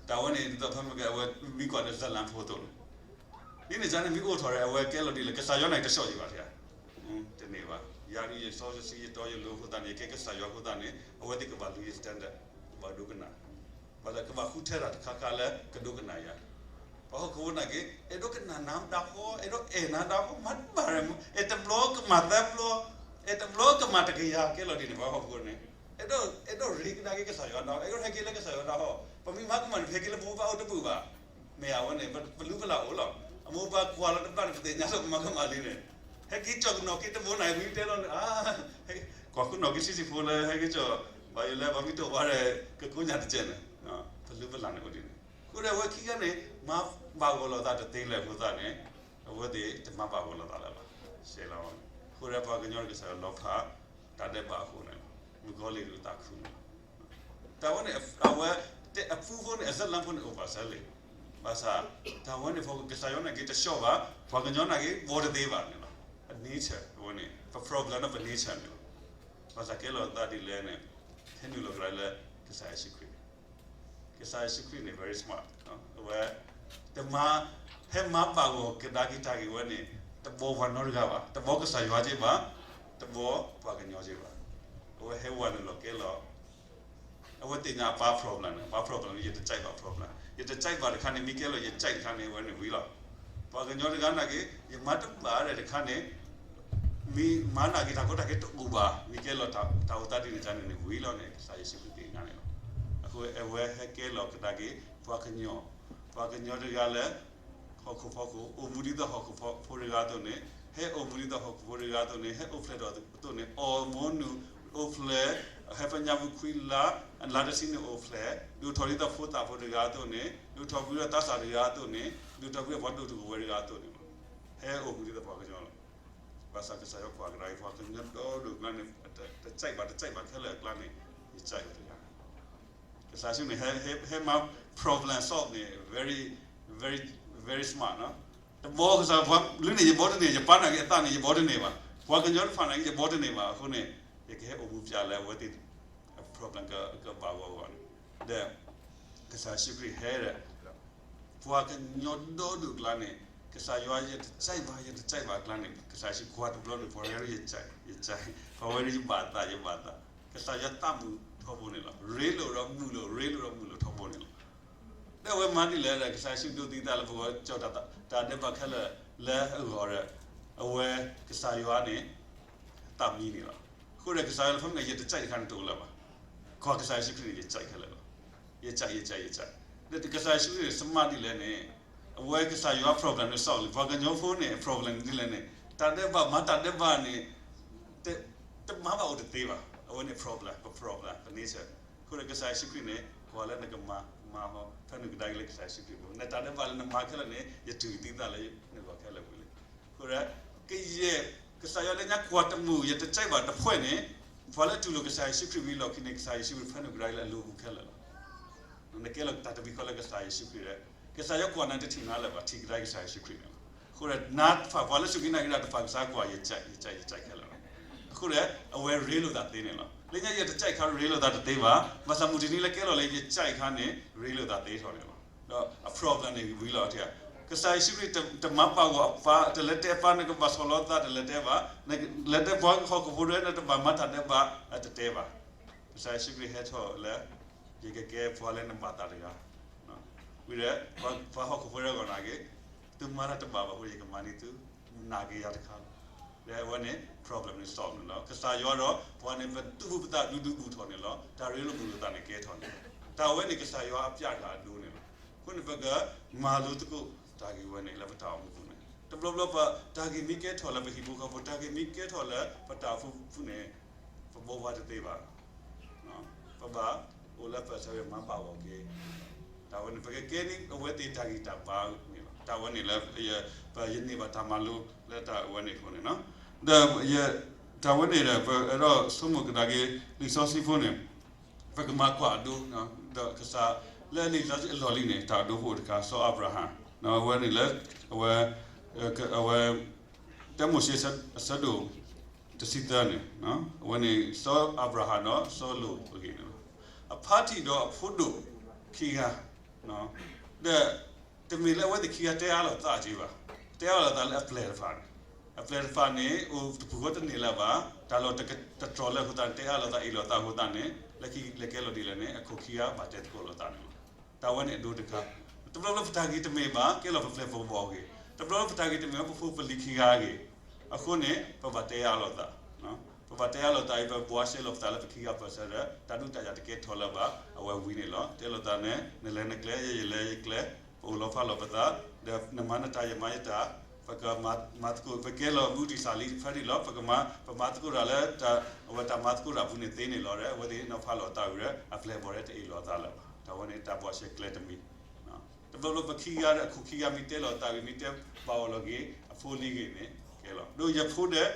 တၢ်ဝဲန့ၣ် ဒ်သိးဖဲမ့ၢ်ကဲ အဝဲမ့ၢ်ကွၢ်ဒီး ဇာတ်လမ်း ဖိအသိးန့ၣ် ဒ်န့ၣ်အသိးန့ၣ် မ့ၢ်အိၣ်ထီၣ်ဒီး အဝဲကဲလီၤဒ်လဲၣ် ကစၢ်ယွၤန့ၣ် တဆှီၣ်ယံၤဘၣ်ထံဧါ. တန့ၢ်ဘၣ်. ယၤဒုးယစီယဆှံယတီယလိၤအဃိသတးန့ၣ် ယကဲကစၢ်ယွၤအဃိသတးန့ၣ် အဝဲသ့ၣ်ကဘၣ်လူၤယ standard ကဘၣ်ဒိကနၣ် ဘၣ်ဆၣ်ကဘၣ်ဃုထၢတၢ်တခါခါလၢကဒိကနၣ်ယၤ. ပှၤဟီၣ်ခိၣ်ဖိနာ်က့ အဲၣ်ဒိးကနၣ်နၤဒၣ်ဃီ အဲၣ်ဒိးအဲၣ်နၤဒၣ်ဃီ မၤတဘၣ် အဲၣ်တဘျီကမၣ်သၢဘျီ အဲၣ်တဘျီကမၣ်တကယၤ ကဲလီၤဒ်န့ၣ် ပှၤဟီၣ်ခိၣ်ဖိန့ၣ် အဲၣ်ဒိး အဲၣ်ဒိးရ့ကဒါက့ၤကစၢ်ယွၤဒၣ်ဃီ အဲၣ်ဒိးဟဲက့ၤလၢကစၢ်ယွၤဒၣ်ဃီ ပမ့ၢ်မၤကမၣ်န့ၣ် ပဟဲက့ၤလၢပအိၣ်ဘၣ်အိၣ်တဘၣ်ဘၣ် မ့ၢ်အဝဲန့ၣ် ပလူၤပလၢ်အိၣ်လီၤ. အမိၢ်ပၢ်ကွၢ်လီၤတဘျီန့ၣ် ပသ့ၣ်ညါလီၤပမၤကမၣ်လံန့ၣ် ဟဲက့ၤကၠီၣ်ကနီၣ်က့ၤတဘိန့ၣ် မ့ၢ်တဲလီၤန့ၣ် ကွၢ်ဃုနီၣ်က့ၤဆံးဆံးဖိလၢ ဟဲက့ၤကၠီၣ် ဘၣ်ယိၣ်လၢပှၤမ့ၢ်တိၢ်ဘၣ်ဒီး ကကိးညၣ်တကဲးန့ၣ် ပလူၤပလၢ်န့ၣ်အိၣ်ဒ်န့ၣ် အဃိဒီးအဝဲခံဂၤန့ၣ် မၤဘၣ်ဂီၢ်လိာ်သးတသ့လၢၤအဃိသတးန့ၣ် အဝဲသ့ၣ်တမၤဘၣ်ဂီၢ်လိာ်သးလၢၤဘၣ်. ရှဲလီၤ အဃိဒီးပှၤကညီတကစၢ်လီၤဖး တၢ်ဒဲးဘးအဃိန့ၣ်လီၤ. မုၣ်ကီၤလံၢ်ဒုးသးခုန့ၣ်လီၤ. တၢ်ဝဲန့ၣ် အဝဲတဲအပူဖိန့ၣ် အဇာတ်လမ်း ဖိန့ၣ်အိၣ်ဘၣ်စၢၤလံ. ဘၣ်ဆၣ် တၢ်ဝဲန့ၣ် ပကစၢ်ယွၤနာ်က့တဆှီဘၣ် ပှၤကညီနာ်က့ ဘီတသ့ဘၣ်န့ၣ်လီၤ. အ nature အဝဲန့ၣ် ပ problem ဒီးပ nature န့ၣ်လီၤ. ဘၣ်ဆၣ်ကဲလီၤသးဒ်လဲၣ်န့ၣ် ဟဲနုာ်လီၤကဒါလၢ ကစၢ်ယ့ၣ်ၡူးခရံာ် ကစၢ်ယ့ၣ်ၡူးခရံာ်န့ၣ် very smart အဝဲ တမၤ ဟဲမၤဘၣ်ဂီၢ်ကဒါက့ၤတၢ်ဂ့ၢ်ဝဲန့ၣ် တဘီပှၤနီတဂၤဘၣ် တဘီကစၢ်ယွၤက့ဘၣ် တဘီပှၤကညီက့ဘၣ်. အဝဲဟဲဝဲနုာ်လီၤကဲလီၤ အဝဲသ့ၣ်ညါအပၢ် problem န့ၣ် အပၢ် problem န့ၣ် ယတစံးဘၣ် problem ယတစံးဘၣ်တခါန့ၣ် မ့ၢ်ကဲလီၤယစံးတခါန့ၣ် အဝဲန့ၣ်ဝံၤလီၤ. ပှၤကညီတဂၤနာ်က့ ယမၤတဘၣ်ဒီးတခါန့ၣ် မ့ၢ်မၤနာ်က့တၢ်ကီတၢ်ခဲတအိၣ်ဘၣ် မ့ၢ်ကဲလီၤတၢ်အိၣ်သးဒ်န့ၣ်န့ၣ် ဝံၤလီၤန့ၣ် ကစၢ်ယ့ၣ်ၡူးခရံာ်သ့ၣ်ညါန့ၣ်လီၤ. အဃိအဝဲဟဲကဲလီၤကဒါက့ၤ ပှၤကညီ ပှၤကညီတဂၤလၢ ဟီၣ်ခိၣ်ဖီခိၣ် အိၣ်မူဒ်သိးဟီၣ်ခိၣ်ဖီဖိတဂၤအသိးန့ၣ် ဟဲအိၣ်မူဒ်သိးဟီၣ်ခိၣ်ဖိတဂၤအသိးန့ၣ် ဟဲအိၣ်ဖျဲၣ်ထီၣ်အသိးန့ၣ် အီၣ်မူနုာ် အိၣ်ဖျဲၣ် ဟဲဖဲညါပူၤခွံလါ လါတဆံန့ၣ်အိၣ်ဖျဲၣ် ဒိၣ်ထီၣ်ဒ်သိးဖိသၣ်ဖိတဂၤအသိးန့ၣ် ဒိၣ်ထီၣ်ကွံာ်ဒီးသးစၢ်တဂၤအသိးန့ၣ် ဒိၣ်ထီၣ်ကွံာ်ဒီးပှၤဒိၣ်တကဝဲၤတဂၤအသိးန့ၣ်လီၤ. ဟဲအိၣ်မူဒ်သိးပှၤကညီလီၤ. ဘၣ်ဆၣ်ကစၢ်ယွၤကွၢ်ကဒါက့ၤ ပှၤကညီဒီဒိၣ်ကျါန့ၣ် တစံးဘၣ်တစံးဘၣ်ခဲလၢာ်အကျါန့ၣ် ယစံးဝဲတဂၤ ကစၢ်ယ့ၣ်ၡူးန့ၣ် ဟဲမၤ problem solve န့ၣ် very very very smart နီၤ. တဘီကစၢ်ယွၤ လုၢ်န့ၣ်ယဘီတန့ၢ် ယပၢ်နာ်က့အသးန့ၣ် ယဘီတန့ၢ်ဘၣ်. ပှၤကညီတဖၣ်နာ်က့ ယဘီတန့ၢ်ဘၣ်. အဃိန့ၣ် ယကဟဲအိၣ်မူပျဲလၢအဝဲသ့ၣ် problem ကဘၣ်ဂီၢ်ဂီၢ်န့ၣ် ဒီး ကစၢ်ယ့ၣ်ၡူးခရံာ်ဟဲဒီး ပှၤကညီဒီဒိၣ်ကျါန့ၣ် ကစၢ်ယွၤယတစံးဘၣ် ယတစံးဘၣ်အကျါန့ၣ် ကစၢ်ယ့ၣ်ၡူးကွၢ်တဘျီန့ၣ် ပှၤဝဲဒၣ်ယစံး ယစံး ပှၤဝဲဒၣ်ယဘၣ်သး ယဘၣ်သး ကစၢ်ယွၤသးမုာ်ထီဘိန့ၣ်လီၤ. ရ့လိာ်ဒီးမုာ်လိာ် ရ့လိာ်ဒီးမုာ်လိာ်ထီဘိန့ၣ်လီၤ. ဒီးအဝဲမၤဒ်လဲၣ်ဒီး ကစၢ်ယ့ၣ်ၡူးဒိးသံသးလၢပဂီၢ် ကၠီၣ်တၢ်ဒဲးဘးခဲလၢာ်လၢအဂီၢ်ဒီး အဝဲကစၢ်ယွၤန့ၣ် သးမံန့ၣ်လီၤ. အဃိဒီးကစၢ်ယွၤလၢဖဲမ့ၢ် ယတကြိုက်တခါန့ၣ်တအိၣ်လၢၤဘၣ်. ကွၢ်ကစၢ်ယ့ၣ်ၡူးခရံာ်န့ၣ် ယကြိုက်ခဲလၢာ်လီၤ. ယကြိုက် ယကြိုက် ယကြိုက်. ဒီးကစၢ်ယ့ၣ်ၡူးခရံာ်န့ၣ် smart ဒ်လဲၣ်န့ၣ်, အဝဲကစၢ်ယွၤ problem န့ၣ် solve လံ. ပှၤကညီဖိန့ၣ် အ problem န့ၣ်ဒ်လဲၣ်န့ၣ်, တၢ်ဒဲးဘး မၤတၢ်ဒဲးဘးန့ၣ် တမၤဘၣ်အိၣ်တသ့ဘၣ်. အဝဲန့ၣ် problem, ပ problem, ပ nature. အဃိဒီးကစၢ်ယ့ၣ်ၡူးခရံာ်န့ၣ် ကွၢ်လၢနကမၤ, မၤဟီ, ဖဲနကဒါက့ၤလၢကစၢ်ယ့ၣ်ၡူးခရံာ်အပူၤ, နတၢ်ဒဲးဘးလၢနမၤခဲလၢာ်န့ၣ် ယတူၢ်သံသးလၢနဂီၢ်ခဲလၢာ်ဝံၤလံ. အဃိဒီး ကယဲၢ် ကစၢ်ယွၤလၢညါကွၢ်တမုာ် ယတကြိုက်ဘၣ်တဖှဲၣ်န့ၣ်, ပှၤလၢတူၢ်လိာ်ကစၢ်ယ့ၣ်ၡူးခရံာ်ဝံၤလီၢ်ခံန့ၣ် ကစၢ်ယ့ၣ်ၡူးခရံာ်ဖဲနကဒါက့ၤလၢအလိၤပူၤခဲလၢာ်လီၤ. နကဲလီၤတၢ်တမံၤဃီလၢကစၢ်ယ့ၣ်ၡူးခရံာ်ဒီး ကစၢ်ယွၤကွၢ်နၤတထံၣ်နၤလၢၤဘၣ်, ထံၣ်ကဒါက့ၤကစၢ်ယ့ၣ်ၡူးခရံာ်န့ၣ်လီၤ. အဃိဒီး နၤတဖၣ် ပှၤလၢစူၢ်က့ၤနာ်က့ၤတၢ်တဖၣ် ကစၢ်ယွၤကွၢ် ယကြိုက် ယကြိုက် ယကြိုက်ခဲလၢာ်လီၤ. အဃိဒီး အဝဲရ့လိာ်သးသ့န့ၣ်လီၤ. လၢညါယတကြိုက်အခါ ရ့လိာ်သးတသ့ဘၣ်. ဘၣ်ဆၣ်မုၢ်တနံၤလၢကဲလီၤလၢယကြိုက်အခါန့ၣ် ရ့လိာ်သးသ့ထီၣ်န့ၣ်လီၤ. ဒီးအ problem န့ၣ်ဝံၤလီၤ. ကစၢ်ယ့ၣ်ၡူးခရံာ်တမၤပာ်ဂီၢ်အပၢ်, တလဲၤတဲအပၢ်နကဘၣ်ဆီၣ်လီၤသး, တလဲၤတဲဘၣ်. လဲၤတဲပှၤဟီၣ်ခိၣ်ဖိဒီး နတဘၣ်မၤတၢ်ဒဲးဘး, တတဲဘၣ်. ကစၢ်ယ့ၣ်ၡူးခရံာ်ဟဲထီၣ်လၢ ယကကဲပှၤလၢနဘၣ်သးတဂၤ ဝံၤဒီး ပှၤဟီၣ်ခိၣ်ဖိဒီးဂီၢ်နာ်က့ၤ, သုမၤတၢ်တဘၣ်ဘၣ်အဃိဒီး ယကမၤန့ၢ်သု, နာ်က့ၤယၤတခါလီၤ. ဒီးအဝဲန့ၣ် problem န့ၣ် solve န့ၣ်လီၤ. ကစၢ်ယွၤဒီးပှၤန့ၣ် ပသူၣ်ပသးဒူဒူဘူးထီၣ်န့ၣ်လီၤ. တၢ်ရ့လိာ်မုာ်လိာ်သးန့ၣ်ကဲထီၣ်န့ၣ်လီၤ. တၢ်ဝဲန့ၣ်ကစၢ်ယွၤအပျၢ်တၢ်အဒိန့ၣ်လီၤ. အဃိန့ၣ် ပကမၤလိသကိးတၢ်ဂ့ၢ်ဝဲန့ၣ် လၢပတၢ်အိၣ်မူပူၤန့ၣ် တဘျီဘျီပ တၢ်ဂ့ၢ်မ့ၢ်ကဲထီၣ်လၢပဟံၣ်ဖိဃီဖိ, တၢ်ဂ့ၢ်မ့ၢ်ကဲထီၣ်လၢပတၢ်အိၣ်ဖှိၣ်ပူၤန့ၣ် ပဘိးဘၣ်တသ့ဘၣ်. ပဘၣ်အိၣ်လၢပဆၢဂ့ၤမၤဘၣ်ဂီၢ်က့ၤ တၢ်ဝဲန့ၣ် ပကကဲန့ၢ်အဝဲသ့ၣ်တၢ်ဂံၢ်တၢ်ဘါန့ၣ်လီၤ. တၢ်ဝဲန့ၣ်လၢ ပယန့ၢ်ဘၣ်တၢ်မၤလိလၢတၢ်ဝဲန့ၣ်အဃိန့ၣ်လီၤ. ဒီး တၢ်ဝဲန့ၣ်ဒီး ပအဲၣ်ဒိးဆိကမိၣ်ကဒါက့ၤ လံာ်စီဆှံဖိန့ၣ် ပကမၤကွၢ်အဒိ ဒီးကစၢ်လၢလံာ်စီဆှံအလီၢ်လံၤန့ၣ် တၢ်အဒိဖိအိၣ်တခါ စီၤအၤဘြၤဟၣ်, အဝဲန့ၣ်လၢ အဝဲ အဝဲ တၢမိၤၡ့အဆၢဒိၣ်တဆံသၢန့ၣ်, အဝဲန့ၣ် စီၤအၤဘြၤဟၣ်ဒီးစီၤလိာ်အဂ့ၢ်န့ၣ်လီၤ. အဖါတံၢ်ဒီးအဖိဒိၣ်ခံဂၤ, ဒီး တမ့ၢ်လၢအဝဲသ့ၣ်ခံဂၤတဲအါလိာ်သးက့ဘၣ်, တဲအါလိာ်သးလၢအပျဲၢ်တဖၣ်န့ၣ်, အပျဲၢ်တဖၣ်န့ၣ် အိၣ်တပူၤဃီတန့ၢ်လၢၤဘၣ်, တၢ်လီၢ်တတြီၤလၢအဃိသတးန့ၣ် တဲအါလိာ်သးအ့ၣ်လိာ်သးအဃိသတးန့ၣ် လၢခံလဲၤကဲလီၤဒ်လဲၣ်န့ၣ် အခိၣ်ခံဂၤဘၣ်တဲသကိးလိာ်သးန့ၣ်လီၤ. တၢ်ဝဲန့ၣ်အဒိတခါ, တဘျီဘျီပတၢ်ဂ့ၢ်တမ့ၢ်ဘၣ် ကဲလီၤပပျဲၢ်ပဘီၣ်အဂ့ၢ်, တဘျီဘျီပတၢ်ဂ့ၢ်တမ့ၢ်ဘၣ် ပဖိပလံၤခံဂၤအဂ့ၢ်, အဃိန့ၣ် ပဘၣ်တဲအါလိာ်သး ပဘၣ်တဲအါလိာ်သးအံၤ ပဘှါရှဲလိာ်ပသးလၢပခံဂၤပၢၢ်ဆၢဒီး တၢ်ဒုးတၢ်ယၤတကဲထီၣ်လၢၤဘၣ် အဝဲဝံၤန့ၣ်လီၤ. တဲလိာ်သးန့ၣ် နလဲၤနကျဲ ယဲယလဲၤယကျဲ, ပအိၣ်လီၤဖးလီၤပသး, ဒီးနမၤနတၢ်ယမၤယတၢ်, ပကမၤသကိး ပကဲလီၤမူတံၢ်စၢ်လံဖဲန့ၣ်လီၤ. ပကမၤ ပမၤသကိးတၢ်လၢ အဝဲတၢ်မၤသကိးတၢ်ပူၤန့ၣ်သ့န့ၣ်လီၤဒီး အဝဲသ့ၣ်နီၤဖးလိာ်သးဝံၤဒီး အပျဲၢ်ဘီၣ်ဒီးတအ့ၣ်လိာ်သးလၢၤဘၣ်. တၢ်ဝဲန့ၣ်တၢ်ဘှါရှဲကျဲတမံၤ တဘျီဘျီပခံဂၤဒီးအခိၣ်ခံဂၤမ့ၢ်တဲလိာ်သးဂ့ၤ မ့ၢ်တဲဘၣ်အီၤလီၤဂ့ၤ အဖိလံၤဂ့ၤန့ၣ် ကဲလီၤ. ဒီးယဖိဒီး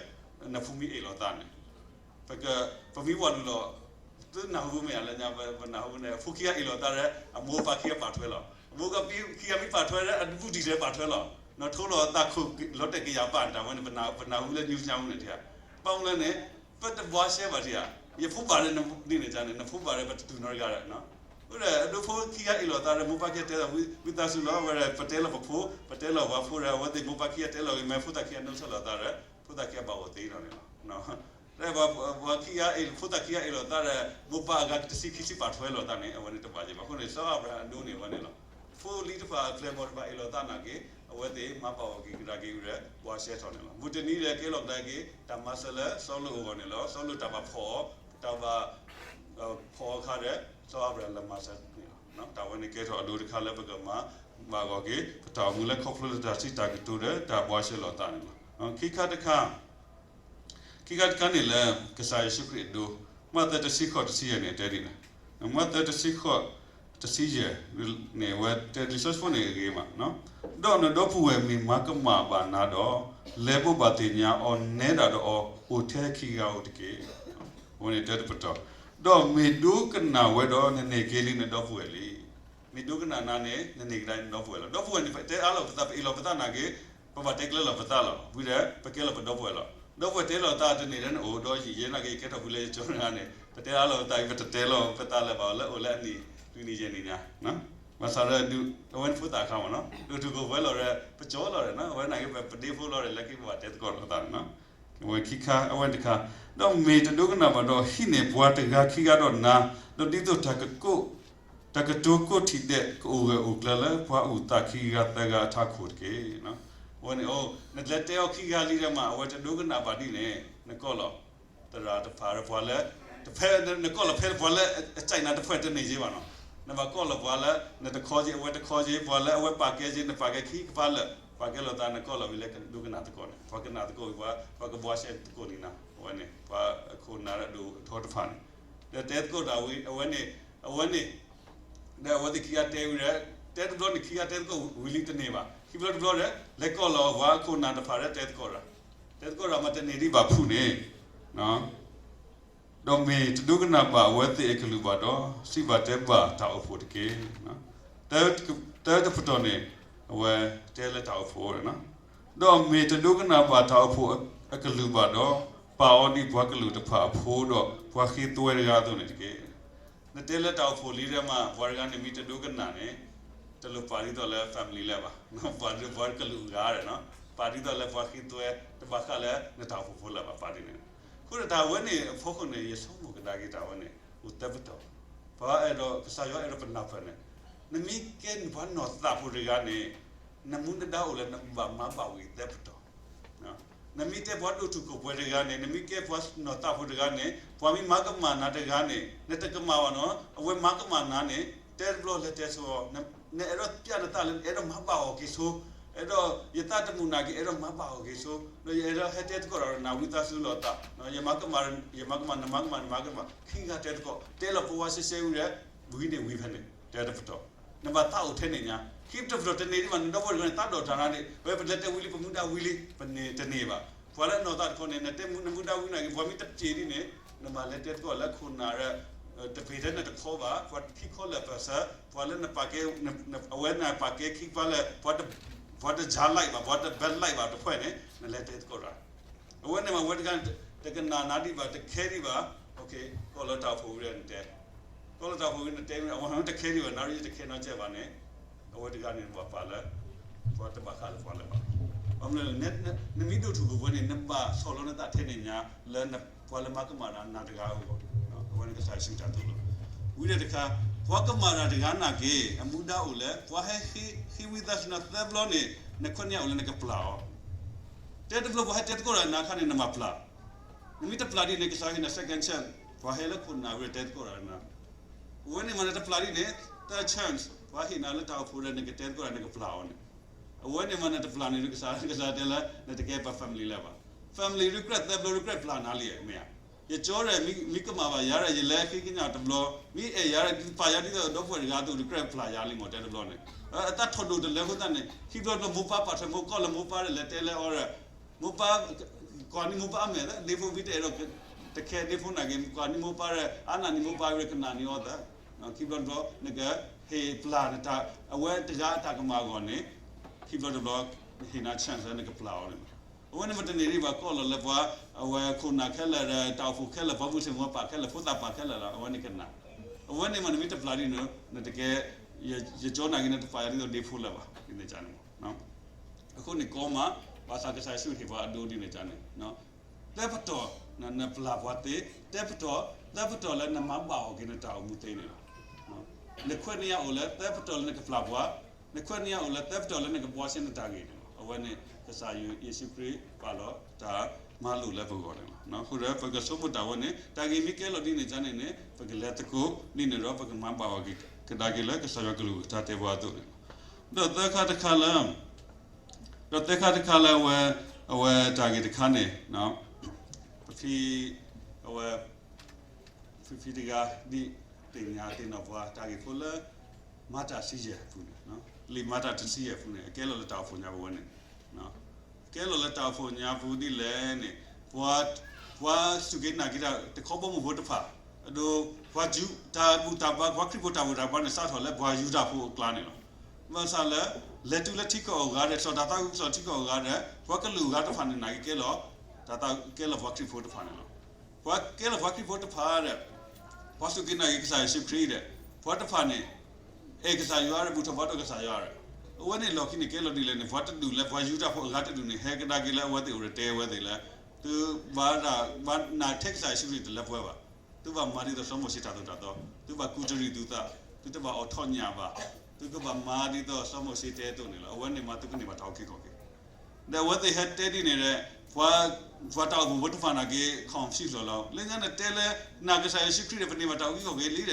နဖိမ့ၢ်အ့ၣ်လိာ်သးန့ၣ် ပမ့ၢ်ဝဲလူၤလီၤ သုနၢ်ဟူမ့ၢ်ဧါလၢညါ ပနၢ်ဟူန့ၣ် အဖိခံဂၤအ့ၣ်လိာ်သးဒီး အမိၢ်အပၢ်ခံဂၤပာ်ထွဲလီၤ. အမိၢ်ခံဂၤမ့ၢ်ပာ်ထွဲဒီး အဘူးတံၢ်ထဲပာ်ထွဲလီၤ. နီၢ်ထိလိာ်သးခိၣ်လီၤတဲာ်ကယၤပာ်န့ၣ် တၢ်ဝဲန့ၣ် ပနၢ်ဟူလၢ news ညါမူန့ၣ် ဘၣ်မနုၤလဲၣ်န့ၣ် ပတဘှါရှဲဘၣ်ထံဧါ. ယဖိဘၣ်ဒီးနန့ၣ်န့ၣ် နဖိဘၣ်ဒီးပတတူၢ်နီတဂၤဒီး အဃိဒီး အဒိဖိခံဂၤအ့ၣ်လိာ်သးဒီး မိၢ်ပၢ်ခံဂၤတဲလီၤ ဝံသးစူၤလီၤ အဝဲဒီး ပတဲလီၤပဖိ ပတဲလီၤပှၤဖိဒီး အဝဲသ့ၣ်မိၢ်ပၢ်ခံဂၤတဲလီၤဂ့ၤ မ့ၢ်ဖိသၣ်ခံဂၤ နီၢ်ဆၢလိာ်သးဒီး ဖိသၣ်ခံဂၤဘၣ်အိၣ်သ့လီၤန့ၣ်လီၤ. ပှၤခံဂၤအ့ၣ် ဖိသၣ်ခံဂၤအ့ၣ်လိာ်သးဒီး မိၢ်ပၢ်အဂၤတဆံခံဆံပာ်ထွဲလိာ်သးန့ၣ် အဝဲန့ၣ်တဘၣ်ယဲၢ်ဘၣ်. အဃိန့ၣ် စီၤအၤဘြၤဟၣ်အဒိန့ၣ် အဝဲန့ၣ်လီၤ. ဖိလံၤတဖၣ် အပျဲၢ်ဘီၣ်တဖၣ်အ့ၣ်လိာ်သးနာ်က့ အဝဲသ့ၣ်မၤဘၣ်အီၤက့ၤကဒါက့ၤဝံၤဒီး ဘှါရှဲထီၣ်န့ၣ်လီၤ. မုၢ်တနံၤဒီးကဲလီၤကဒါက့ၤ တၢ်မၤစၢၤလၢစီၤလိာ်အဂီၢ်န့ၣ်လီၤ. စီၤလိာ်တၢ်ဘၣ်ဖီၣ်အီၤ တၢ်ဘၣ် ဖီၣ်အီၤအခါဒီး စီၤအၤဘြၤဟၣ်လဲၤမၤစၢၤန့ၣ်လီၤ. တၢ်ဝဲန့ၣ်ကဲထီၣ်အဒိတခါလၢပကမၤဘၣ်ဂီၢ်က့ၤ ပတၢ်အိၣ်မူလၢခီဖျိလၢတၢ်စံးတၢ်ကတိၤဒီးတၢ်ဘှါရှဲလိာ်သးန့ၣ်လီၤ. ခံခါတခါ ခံခါတခါန့ၣ်လၢ ကစၢ်ယ့ၣ်ၡူးခရံာ်အဒိ မးသဲတဆံဃိးတဆံယဲၢ်န့ၣ်တဲဒ်လဲၣ်, မးသဲတဆံဃိးတဆံယဲၢ်န့ၣ် အဝဲတဲလံာ်စီဆှံဖိန့ၣ်အဂ့ၤမး, ဒီးနဒီပုၢ်ဝဲၢ်မ့ၢ်မၤကမၣ်ဘၣ်နၤဒီး လဲၤဘိးဘၣ်သ့ၣ်ညါအီၤနဲဒၣ်ဒီးအီၤ အိၣ်ထဲခံဂၤဧိၤတက့ၢ်. အဝဲန့ၣ်တဲတပတီၢ်, ဒီးမ့ၢ်ဒိကနၣ်ဝဲဒီး နန့ၢ်က့ၤလံနဒီပုၢ်ဝဲၢ်လံ. မ့ၢ်ဒိကနၣ်နၤန့ၣ် နန့ၢ်ကဒါနဒီပုၢ်ဝဲၢ်လီၤ. ဒီပုၢ်ဝဲၢ်န့ၣ် ပတဲအါလိာ်ပသး ပအ့ၣ်လိာ်ပသးနာ်က့ ပဘၣ်တဲကျဲလိာ်ပသးလီၤ. ဝံၤဒီး ပကဲလီၤပဒီပုၢ်ဝဲၢ်လီၤ. ဒီပုၢ်ဝဲၢ်တဲလိာ်သးတန့ၢ်ဒီးနအိၣ်ဒီးယံာ်ယဲနာ်က့ ယကဲထီၣ်ဖုလၢယကၠိတဂၤန့ၣ် ပတဲအါလိာ်ပသး ပတတဲလီၤပသးလၢၤဘၣ် လၢအိၣ်လၢအနံၣ်လွံၢ်နံၣ်ယဲၢ်နံၣ်ညါ ဘၣ်ဆၣ်ဒီးဒုး အဝဲန့ၣ်ဖိသၣ်အခါမးနီၤ ဒိၣ်တုာ်ခိၣ်ပှဲၤလီၤဒီး ပကၠီလီၤဒီး အဝဲနာ်က့ ပဒ့ဖိလီၤဒီး လၢခံပဘၣ်တဲသကိးလိာ်သးန့ၣ်နီၤ. ဝဲခံခါ အဝဲတခါ, ဒီးမ့ၢ်တဒိကနၣ်ဘၣ်ဒီး ဟံးန့ၢ်ပှၤတဂၤခံဂၤဒီးနၤ, ဒီးဒ်သိးတၢ်ကတိၤကိးထံၣ်ဒဲး ကအိၣ်ဂၢၢ်အိၣ်ကျၢၤလၢပှၤအုၣ်သးခံဂၤသၢဂၤအထးခိၣ်တက့ၢ်. န့ၣ် အိၣ် နလဲၤတဲအီၤခံဂၤလံဒီးမး အဝဲတဒိကနၣ်ဘၣ်ဒ်န့ၣ် နကိးလီၤ သရၣ်တဖၣ်ဒီးပှၤလၢ တဖဲ နကိးလီၤဖဲပှၤလၢအကၠဲးနၤတဖၣ်တန့ၢ်က့ဘၣ်နီၤ, နဘၣ်ကိးလီၤပှၤလၢ နတခီက့ အဝဲတခီက့ ပှၤလၢအဝဲပာ်ကဲက့ နပာ်ကဲခံကပၤလၢာ် ပာ်ကဲလိာ်သး နကိးလီၤဝံၤလၢကဒိကနၣ်သကိးန့ၣ် ပှၤကနၣ်သကိးဝံၤ ပှၤကဘှါရှဲသကိးန့ၣ်နီၤ, အဝဲန့ၣ် ပှၤခိၣ်နၢ်ဒိၣ်ထီတဖၣ်န့ၣ် ဒီးတဲသကိးတၢ်ဝံၤ အဝဲန့ၣ် အဝဲန့ၣ် ဒီးအဝဲသ့ၣ်ခံဂၤတဲဝံၤဒီး တဲတဘျီန့ၣ်ခံဂၤတဲသကိးဝံၤလံတန့ၢ်ဘၣ်, ခံဘျီတဘျီဒီး လဲၤကိးလီၤပှၤခိၣ်နၢ်တဖၣ်ဒီးတဲသကိးတၢ်, တဲသကိးတၢ်မ့ၢ်တန့ၢ်ဒံးဘၣ်ဖုးန့ၣ် ဒီးမ့ၢ်တဒိကနၣ်ဘၣ်အဝဲသ့ၣ်အကလုၢ်ဘၣ်ဒီး စံးဘၣ်တဲဘၣ်တၢ်အိၣ်ဖှိၣ်တက့ၢ်. တၢတပတီၢ်န့ၣ် အဝဲတဲလၢတၢ်အိၣ်ဖှိၣ် ဒီးမ့ၢ်တဒိကနၣ်ဘၣ်တၢ်အိၣ်ဖှိၣ်အကလုၢ်ဘၣ်ဒီး ပာ်အီၤဒ်ပှၤကလုာ်တဖၣ်အဖိဒီး ပှၤဃ့သွဲတဂၤအသိးန့ၣ်တက့ၢ်. နတဲလၢတၢ်အိၣ်ဖှိၣ်လံဒီးမး ပှၤတဂၤန့ၣ်မ့ၢ်တဒိကနၣ်န့ၣ် တလိၣ်ပာ်ဒ်သိးလၢ family လၢၤဘၣ်, ပာ်ဒ်သိးပှၤကလုာ်အဂၤဒီး ပာ်ဒ်သိးလၢပှၤဃ့သွဲ တဘၣ်ဃးလၢနတၢ်အိၣ်ဖှိၣ်ဖိလၢၤဘၣ် ပာ်ဒ်န့ၣ်. အဃိဒီးတၢ်ဝဲန့ၣ်အဖီခိၣ်န့ၣ် ယဆိကမိၣ်ကဒါက့ၤတၢ်ဝဲန့ၣ် အိၣ်သၢပတီၢ်, ပှၤအဲၣ်ဒိး ကစၢ်ယွၤအဲၣ်ဒိးပနၢ်ပၢၢ်န့ၣ်, နမ့ၢ်ကဲနပှၤနီၢ်သးဖိတဂၤန့ၣ် နမူနဒါအိၣ်လၢနဘၣ်မၤဘၣ်ဝံၤသၢပတီၢ် နမ့ၢ်ကဲပှၤဒိၣ်တုာ်ခိၣ်ပှဲၤတဂၤန့ၣ် နမ့ၢ်ကဲပှၤနီၢ်သးဖိတဂၤန့ၣ် ပှၤမ့ၢ်မၤကမၣ်နၤတဂၤန့ၣ် နတကမၣ်ဘၣ်နီၤ, အဝဲမၤကမၣ်နၤန့ၣ် တဲတဘျီလဲၤတဲဆိအီၤ, နအဲၣ်ဒိးပျဲနသးလၢနအဲၣ်ဒိးမၤဘၣ်အီၤက့ၤဆိ, အဲၣ်ဒိးယသးတမုာ်နာ်က့ အဲၣ်ဒိးမၤဘၣ်အီၤက့ၤဆိ, ဒီးယအဲၣ်ဒိးဟဲတဲသကိးဒီးနၤဝံသးစူၤလိာ်သး, ယမၤကမၣ် ယမၤကမၣ် နမၤကမၣ် နမၤကမၣ် ခံဂၤတဲသကိး တဲလီၤပဝဲစဲစဲဝံၤဒီး ဝံၤန့ၣ်ဝံၤဖဲန့ၣ် တဲတပတီၢ် နဘၣ်သးအိၣ်ထဲန့ၣ်ညါ, ခံတပတီၢ်တန့ၢ်ဒံးဘၣ် နဒီပုၢ်ဝဲၢ်တဂၤန့ၣ် သးဒိၣ်တၢ်နၤန့ၣ် ဝဲပလဲၤတဲဝံၤလံ ပမူဒါဝံၤလံ ပန့ၢ်တန့ၢ်ဘၣ်. ပှၤလၢအနီၢ်သးတခီန့ၣ် နတဲမူ နမူဒါဝံၤနာ်က့ ပှၤမ့ၢ်တပျံၤဒ်န့ၣ် နဘၣ်လဲၤတဲသကိးလၢခိၣ်နၢ်ဒီး တပျံၤထဲနတခီဘၣ် ပှၤခံခီလၢာ်ပၢၢ်ဆၢ ပှၤလၢနပာ်ကဲ အဝဲနပာ်ကဲခံကပၤလၢာ် ပှၤတ ပှၤတယၤlikeဘၣ် ပှၤတဘဲlikeဘၣ်တဖၣ်န့ၣ် နလဲၤတဲသကိးတၢ် အဝဲန့ၣ်မ့ၢ်ဝဲတဂၤ တကနၣ်နၤဒံးဘၣ် တခဲဒံးဘၣ်, ကိးလၢတၢ်အိၣ်ဖှိၣ်ဝံၤဒီးနတဲ, ကိးလၢတၢ်အိၣ်ဖှိၣ်ဝံၤနတဲ အဝဲတခဲဒံးဘၣ် နၤဒ်တခဲနီတစဲးဘၣ်န့ၣ် အဝဲတဂၤန့ၣ်ဘၣ်ပာ်လၢ ပှၤတဘၣ်ဃးလၢပှၤလၢၤဘၣ်. ဘၣ်မနုၤလဲၣ် နမ့ၢ်ဒိၣ်ထူၣ်ပူၤဝဲန့ၣ် နဘၣ်ဆီၣ်လီၤနသးထဲန့ၣ်ညါ လၢပှၤလၢမၤကမၣ်နၤတဂၤအဂီၢ်, အဝဲန့ၣ်ကစၢ်ယ့ၣ်ၡူးတၢ်သိၣ်လိ ဝံၤဒီးတခါ ပှၤကမၣ်တၢ်တဂၤနာ်က့ အမူဒါအိၣ်လၢ ပှၤဟဲဃ့ဝံသးစူၤနၤသၢဘျီန့ၣ် နခွဲးနံၣ်အအိၣ်လၢနကပျၢ်အီၤ တဲတဘျီပှၤဟဲတဲသကိးတၢ်နၤခါန့ၣ် နမၤပျၢ်, နမ့ၢ်တပျၢ်ဒ်န့ၣ် ကစၢ်ယွၤဟ့ၣ်နၤ second chance ပှၤဟဲလၢခိၣ်နၢ်ဝံၤဒီးတဲသကိးတၢ်နၤ, အဝဲန့ၣ်မ့ၢ်နတပျၢ်ဒ်န့ၣ် third chance ပှၤဟ့ၣ်နၤလၢတၢ်အိၣ်ဖှိၣ်ဒီးနကတဲသကိးတၢ်နကပျၢ်အီၤန့ၣ်, အဝဲန့ၣ်မ့ၢ်နတပျၢ်န့ၣ် ကစၢ် ကစၢ်တဲလၢ နတကဲပှၤ family လၢၤဘၣ်, family ဒုးကြၢးသၢဘျီဒုးကြၢးပျၢ်နၤလံ မ့ၢ်ဧါ, ယကၠီဒီး မ့ၢ်ကမၣ်ဘၣ်ယၤဒီး ယလဲၤဃ့ကညးတဘျီ, မ့ၢ်အဲၣ်ယၤဒီး ပာ်ယၤဒ်သိးဒီပုၢ်ဝဲၢ်တဂၤအသိး ဒုးကြၢးပျၢ်ယၤလံမ့ၢ်တဲတဘျီန့ၣ်, အတၢ်ထီၣ်ဒိၣ်တလၢအဃိသတးန့ၣ် ခံဘျီတဘျီ မိၢ်ပၢ်ပာ်ထွဲမိၢ်ကီၢ်လၢမိၢ်ပၢ်ဒီး လဲၤတဲလၢအီၤဒီး မိၢ်ပၢ် ကွၢ်န့ၢ်မိၢ်ပၢ်အမဲာ် ဒ့ဖိမ့ၢ်တအဲၣ်ဒိး တခဲဒ့ဖိနာ်က့ ကွၢ်န့ၢ်မိၢ်ပၢ်ဒီး အါနၢ်န့ၢ်မိၢ်ပၢ်ဝံၤဒီး ကနၣ်န့ၢ်အီၤသၢ, ခံဘျီတဘျီ နကဟ့ၣ်ပျၢ်နတၢ် အဝဲတဂၤအတၢ်ကမၣ်အဂီၢ်န့ၣ် ခံဘျီတဘျီ ဟ့ၣ်နၤ chance လၢနကပျၢ်အီၤန့ၣ်လီၤ. အဝဲန့ၣ်မ့ၢ်တန့ၢ်ဒံးဘၣ် ကိးလီၤလၢပှၤ အဝဲခိၣ်နၢ်ခဲလၢာ်ဒီး တၢ်အိၣ်ဖှိၣ်ခဲလၢာ် ပှၤမုၢ်ဆ့ၣ်မုၢ်ပှၢ်ခဲလၢာ် ဖိသၣ်ပှၢ်ခဲလၢာ်လီၤ အဝဲန့ၣ်ကနၣ်, အဝဲန့ၣ်မ့ၢ်နမ့ၢ်တပျၢ်ဒ်န့ၣ် နတကဲ ယကၠီနာ်က့ နတပာ်ယၤဒ်သိးဒ့ဖိလၢၤဘၣ် ဒ်န့ၣ်န့ၣ်မ့ၢ် အဃိန့ၣ်ကီမး ဘၣ်ဆၣ်ကစၢ်ယ့ၣ်ၡူးဟ့ၣ်ပှၤအဒိဒ်န့ၣ်န့ၣ် သၢပတီၢ် နပျၢ်ပှၤသ့, သၢပတီၢ် သၢပတီၢ်လၢနမၤဘၣ်အီၤက့ၤနတၢ်အိၣ်မူသ့န့ၣ်လီၤ. နခွဲးနံၣ်ညါအိၣ်လၢသၢပတီၢ်လၢနကပျၢ်ပှၤ, နခွဲးနံၣ်ညါအိၣ်လၢသၢပတီၢ်လၢနကဘှါရှဲနတၢ်ဂ့ၤန့ၣ်လီၤ. အဝဲန့ၣ် ကစၢ်ယ့ၣ်ၡူးခရံာ်ပာ်လီၤတၢ်မၤလိာ်လၢပဂီၢ်န့ၣ်လီၤ. အဃိဒီးပကဆိကမိၣ်တၢ်ဝဲန့ၣ် တၢ်ဂ့ၢ်မ့ၢ်ကဲလီၤဒ်န့ၣ်န့ၣ် ပကလဲၤသကိးဒ်န့ၣ်ဒီး ပကမၤဘၣ်အီၤကဒါက့ၤလၢကစၢ်ယွၤကလုၢ်ကထါတဲပှၤအသိးန့ၣ်လီၤ. ဒီးသၢခါတခါလၢ ဒီးသၢခါတခါလၢအဝဲ အဝဲတၢ်ဂ့ၢ်တခါန့ၣ် ပဖံ အဝဲ ဖံဖံတဂၤ ဒ်သ့ၣ်ညါသ့ၣ်နီၣ်ပှၤ တၢ်ဂ့ၢ်ဖိလၢ မၤတၢ်ဆံယဲၢ်ပူၤန့ၣ် လံာ်မၤတၢ်တဆံယဲၢ်ပူၤန့ၣ် အကဲလီၤလၢတၢ်အိၣ်ဖှိၣ်ညါပူၤဝဲန့ၣ် ကဲလီၤလၢတၢ်အိၣ်ဖှိၣ်ညါပူၤဒ်လဲၣ်န့ၣ် ပှၤ ပှၤစူၢ်က့ၤနာ်က့ၤတၢ် တခီဘီမုၢ်ဖိတဖၣ် အဒိ ပှၤယူးတၢ်ဘူၣ်တၢ်ဘါ ပှၤခရံာ်ဖိတၢ်ဘူၣ်တၢ်ဘါန့ၣ် စးထီၣ်လၢပှၤယူဒၤဖိအကျါန့ၣ်လီၤ. ဘၣ်ဆၣ်လၢ လဲၤတုၤလၢထံကီၢ်အဂၤဒီး ကစီၣ်တၢ်သးခုကစီၣ်ထံကီၢ်အဂၤဒီး ပှၤကလုာ်အဂၤတဖၣ်န့ၣ် နာ်က့ကဲလီၤ တၢ်သးကဲလီၤပှၤခရံာ်ဖိတဖၣ်န့ၣ်လီၤ. ပှၤကဲလီၤပှၤခရံာ်ဖိတဖၣ်ဒီး ပှၤစူၢ်က့ၤနာ်က့ၤကစၢ်ယ့ၣ်ၡူးခရံာ်ဒီး ပှၤတဖၣ်န့ၣ် အဲၣ်ကစၢ်ယွၤဒီး ဘူၣ်ထီၣ်ဘါထီၣ်ကစၢ်ယွၤဒီး အဝဲန့ၣ်လီၢ်ခံန့ၣ် ကဲလီၤဒ်လဲၣ်န့ၣ် ပှၤတဒူၣ်လၢပှၤယူဒၤဖိအဂၤတဒူၣ်န့ၣ် ဟဲကဒါက့ၤလၢအဝဲသ့ၣ်အိၣ်ဒီးတဲအဝဲသ့ၣ်လၢ သုဘၣ်တၢ် ဘၣ်နာ်ထဲကစၢ်ယ့ၣ်ၡူးခရံာ်တလၢပှဲၤဘၣ်. သုဘၣ်မၤဒ်သိးစီၤမိၤၡ့တၢ်သိၣ်တၢ်သီ, သုဘၣ်ကူးတရံးသုသး, သုတဘၣ်အိးထီၣ်ညၣ်ဘၣ်, သုကဘၣ်မၤဒ်သိးစီၤမိၤၡ့တဲအသိးန့ၣ်လီၤ. အဝဲန့ၣ်မၤသုကန့ၢ်ဘၣ်တၢ်အုၣ်က့ၤခီၣ်က့ၤ ဒီးအဝဲသ့ၣ်ဟဲတဲဒ်န့ၣ်ဒီး ပှၤ ပှၤတၢ်အိၣ်ဖှိၣ်ဖိတဖၣ်န့ၣ်က့ၤ confuse လီၤလီၤ. လၢညါနတဲလၢ နာ်ကစၢ်ယ့ၣ်ၡူးခရံာ်ဒီး ပန့ၢ်ဘၣ်တၢ်အုၣ်က့ၤခီၣ်က့ၤလံဒီး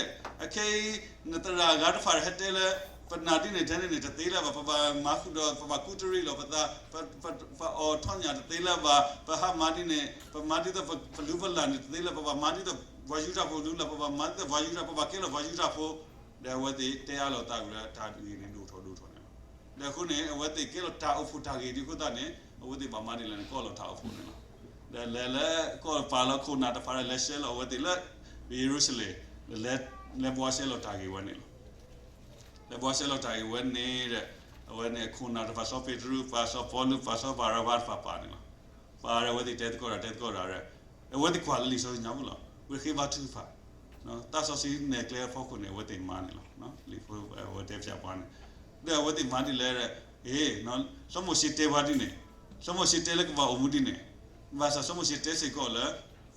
အခဲအံၤ နသရၣ်အဂၤတဖၣ်ဟဲတဲလၢ ပနာ်ဒ်န့ၣ်တဲန့ၣ်န့ၣ် တသ့လၢၤဘၣ်, ပဘၣ်မၤဃုာ်ဒီး ပဘၣ်ကူတရံးလီၤပသး, ပ ပ ပအီၣ်ထီၣ်ညၣ်တသ့လၢၤဘၣ်, ပဟးမၤဒ်န့ၣ် ပမၤဒ်သိးပ ပလူၤပလၢ်န့ၣ်တသ့လၢၤ, ပဘၣ်မၤဒ်သိးပှၤယူဒၤဖိလူၤလၢ်, ပဘၣ်မၤဒ်သိးပှၤယူဒၤ, ပဘၣ်ကဲလီၤပှၤယူဒၤဖိ, ဒီးအဝဲသ့ၣ်တဲအါလိာ်သးဝဲလၢတၢ်ဂ့ၢ်န့ၣ် ဒိၣ်ထီၣ်ဒိၣ်ထီၣ်န့ၣ်လီၤ. ဒီးအဃိန့ၣ် အဝဲသ့ၣ်ကဲလီၤတၢ်အိၣ်ဖှိၣ်တၢ်ဂ့ၢ်ဒ်အဃိသတးန့ၣ် အဝဲသ့ၣ်ဘၣ်မၤဒ်လဲၣ်န့ၣ် ကိးလီၤတၢ်အိၣ်ဖှိၣ်န့ၣ်လီၤ. ဒီးလဲၤလၢကီၢ်ပာ်လီၤခိၣ်နၢ်တဖၣ်ဒီး လဲၤရှဲလီၤအဝဲသ့ၣ်လၢ ယရူၤၡလ့ၣ်, လဲၤ လဲၤဘှါရှဲလီၤတၢ်ဂ့ၢ်ဝဲန့ၣ်လီၤ. လဲၤဘှါရှဲလီၤတၢ်ဂ့ၢ်ဝဲန့ၣ်ဒီး အဝဲန့ၣ်အခိၣ်နၢ်တဖၣ် စီၤပ့းတရူးပာ် စီၤပီလူးပာ် စီၤဘၤရဘါတဖၣ်ပာ်န့ၣ်လီၤ. ပာ်ဒီးအဝဲသ့ၣ်တဲသကိးတၢ် တဲသကိးတၢ်ဒီး အဝဲသ့ၣ်ကွၢ်လၢလံာ်စီဆှံညါပူၤလီၤ. ဝ့ၢ်ဃ့ဘါထုကဖၣ် တၢ်စီဆှံနဲၣ်ကျဲအဖီခိၣ်န့ၣ် အဝဲသ့ၣ်မၤန့ၣ်လီၤ. လံာ်ဖိ အဝဲတဲဖျါပှၤန့ၣ် ဒီးအဝဲသ့ၣ်မၤဒ်လဲၣ်ဒီး အ့ စီၤမိၤၡ့တဲဝဲဒ်န့ၣ်, စီၤမိၤၡ့တဲလၢကဘၣ်အိၣ်မူဒ်န့ၣ်, ဘၣ်ဆၣ်စီၤမိၤၡ့တဲစ့ၢ်ကီးလၢ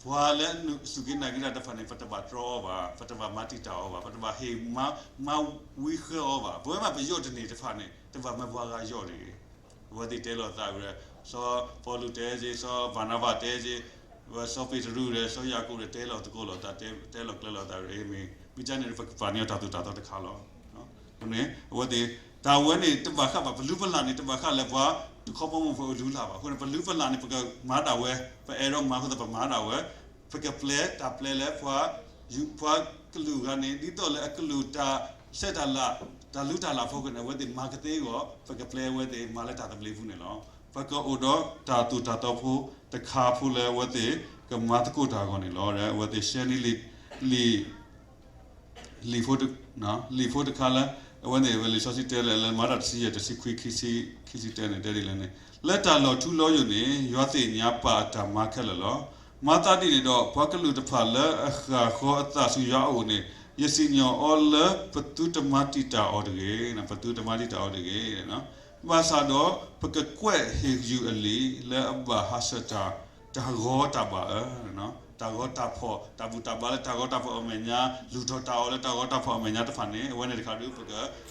ပှၤလၢစူၢ်က့ၤနာ်က့ၤတၢ်တဖၣ်န့ၣ် ပတဘၣ်တြီအီၤဘၣ်, ပတဘၣ်မၤတံာ်တာ်အီၤဘၣ်, ပတဘၣ်ဟ့ၣ်မၤ မၤဝံဃၢအီၤဘၣ်. ပဝဲမ့ၢ်ပယီၢ်တန့ၢ်တဖၣ်န့ၣ် တဘၣ်မၤပှၤဂၤယီၢ်တဂ့ၤ. အဝဲသ့ၣ်တဲလိာ်သးဝဲဒီး စီၤပီလူးတဲက့ၤ, စီၤဘၤနဘၤတဲက့ၤ, ဝဲစီၤပ့းတရူးဒီးစီၤယၤကိာ်ဒီး တဲလီၤသကိးလိာ်သး, တဲ တဲလီၤကျဲလိာ်သးဝဲဒီး မ့ၢ် မ့ၢ်ကန့ၣ်ဒီး ပကပာ်န့ၢ်အီၤတၢ်သိၣ်တၢ်သီတခါလီၤ. အဃိန့ၣ် အဝဲသ့ၣ် တၢ်ဝဲန့ၣ်တဘၣ်ဃးဘၣ် ပလူၤပလၢ်န့ၣ် တဘၣ်ဃးလၢပှၤတခီဘီမုၢ်ဖိအလူၤလၢ်ဘၣ်. အဃိန့ၣ် ပလူၤပလၢ်န့ၣ် ပကမၤဒၣ်ဝဲ, ပအဲၣ်ဒိးမၤအဃိသတး ပမၤဒၣ်ဝဲ, ပကပျဲတၢ်ပျဲလၢပှၤ ပှၤကလုာ်အဂၤန့ၣ် ဒ်သိးလၢအကလုာ်တၢ်ဆဲးတၢ်လၤ, တၢ်လူၤတၢ်လၤအဖီခိၣ်န့ၣ် အဝဲသ့ၣ်မၤကသ့အဂီၢ် ပကပျဲအဝဲသ့ၣ်မၤလၢတၢ်သဘျ့ပူၤန့ၣ်လီၤ. ပကအိၣ်ဒီးတၢ်သိၣ်တၢ်သီဖိတခါဖိလၢအဝဲသ့ၣ် ကမၤသကိးတၢ်အဂီၢ်န့ၣ်လီၤ. အဝဲသ့ၣ်ရှဲန့ၢ်လံာ် လံာ် လံာ်ဖိတခါလၢ အဝဲန့ၣ် အဝဲလံာ်စီဆှံတဲလၢ လၢမၤတၢ်တဆံယဲၢ် တဆံခွံ ခံဆံ ခံဆံတၢန့ၣ် တဲဒ်လဲၣ်န့ၣ်, လၢတၢ်လီၤထူလီၤယိာ်န့ၣ် ယွၤသ့ၣ်ညါပၢ်အတၢ်မၤခဲလၢာ်လီၤ. မၤသးဒ်န့ၣ်ဒီး ပှၤကလုာ်တဖၣ်လၢအဃၣ်ဃီအသးဆူယွၤအအိၣ်န့ၣ် ယစံၣ်ညီၣ်အီၤလၢပသုတမၤတံာ်တာ်အီၤတဂ့ၤ, ပသုတမၤတံာ်တာ်အီၤတဂ့ၤ. ဘၣ်ဆၣ်ဒီး ပကကွဲးဟ့ၣ်ယုၢ်အလံာ်လၢအဘၣ်ဟးဆှဲးတၢ် တၢ်ဂီၤတၢ်ဘၣ်အၢ, တၢ်ဂီၤတၢ်ဖီၣ် တၢ်ဘူၣ်တၢ်ဘါလၢတၢ်ဂီၤတၢ်ဖီၣ်အမဲာ်ညါ, လူၤထီၣ်တၢ်အီၣ်လၢတၢ်ဂီၤတၢ်ဖီၣ်အမဲာ်ညါတဖၣ်န့ၣ် အဝဲန့ၣ်တခါဒီး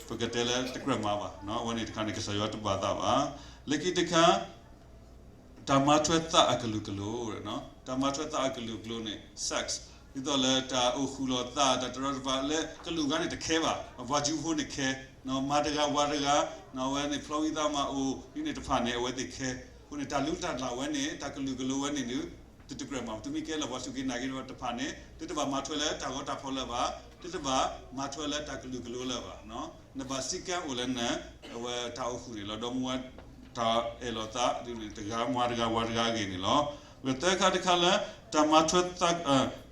ပကတဲလၢတကြၢးမၤဘၣ်, အဝဲန့ၣ်တခါန့ၣ် ကစၢ်ယွၤတဘၣ်သးဘၣ်. လၢခံတခါ တၢ်မၤထွဲသးအကလုာ်ကလိာ်, တၢ်မၤထွဲသးအကလုာ်ကလိာ်န့ၣ် sex ဒ်သိးလၢတၢ်အိၣ်ဃုာ်လိာ်သး တၢ်တရီတပါလၢကလုာ်ဂၤန့ၣ်တခဲဘၣ်, ပှၤကၠူဖိန့ၣ်ခဲ, မၤတဂၤဝၤတဂၤ, အဝဲန့ၣ်ဖျီဝံသးမၤအိၣ်ဒ်န့ၣ်တဖၣ်န့ၣ် အဝဲသ့ၣ်ခဲ. အဃိန့ၣ် တၢ်လူၤတၢ်လၢ်ဝဲန့ၣ် တၢ်ကလုာ်ကလိာ်ဝဲန့ၣ်ဒီး သုတကြၢးမၤ, သုမ့ၢ်ကဲလၢပှၤစူၢ်က့ၤနာ်က့ၤတဖၣ်တဖၣ်န့ၣ် သုတဘၣ်မၤထွဲလၢတၢ်ဂီၤတၢ်ဖီၣ်လၢၤဘၣ်, သုတဘၣ်မၤထွဲလၢတၢ်ကလုာ်ကလိာ်လၢၤဘၣ်. နဘၣ်စံးကဲအိၣ်လၢန အဝဲတၢ်အိၣ်ဃုာ်န့ၣ်လီၤ. ဒီမါဝၤ တၢ်အဲၣ်လိာ်သးဒ်န့ၣ် တဂၤမၤတဂၤဝၤတဂၤအဂ့ၢ်န့ၣ်လီၤ. ပကသၢခါတခါလၢ တၢ်မၤထွဲသး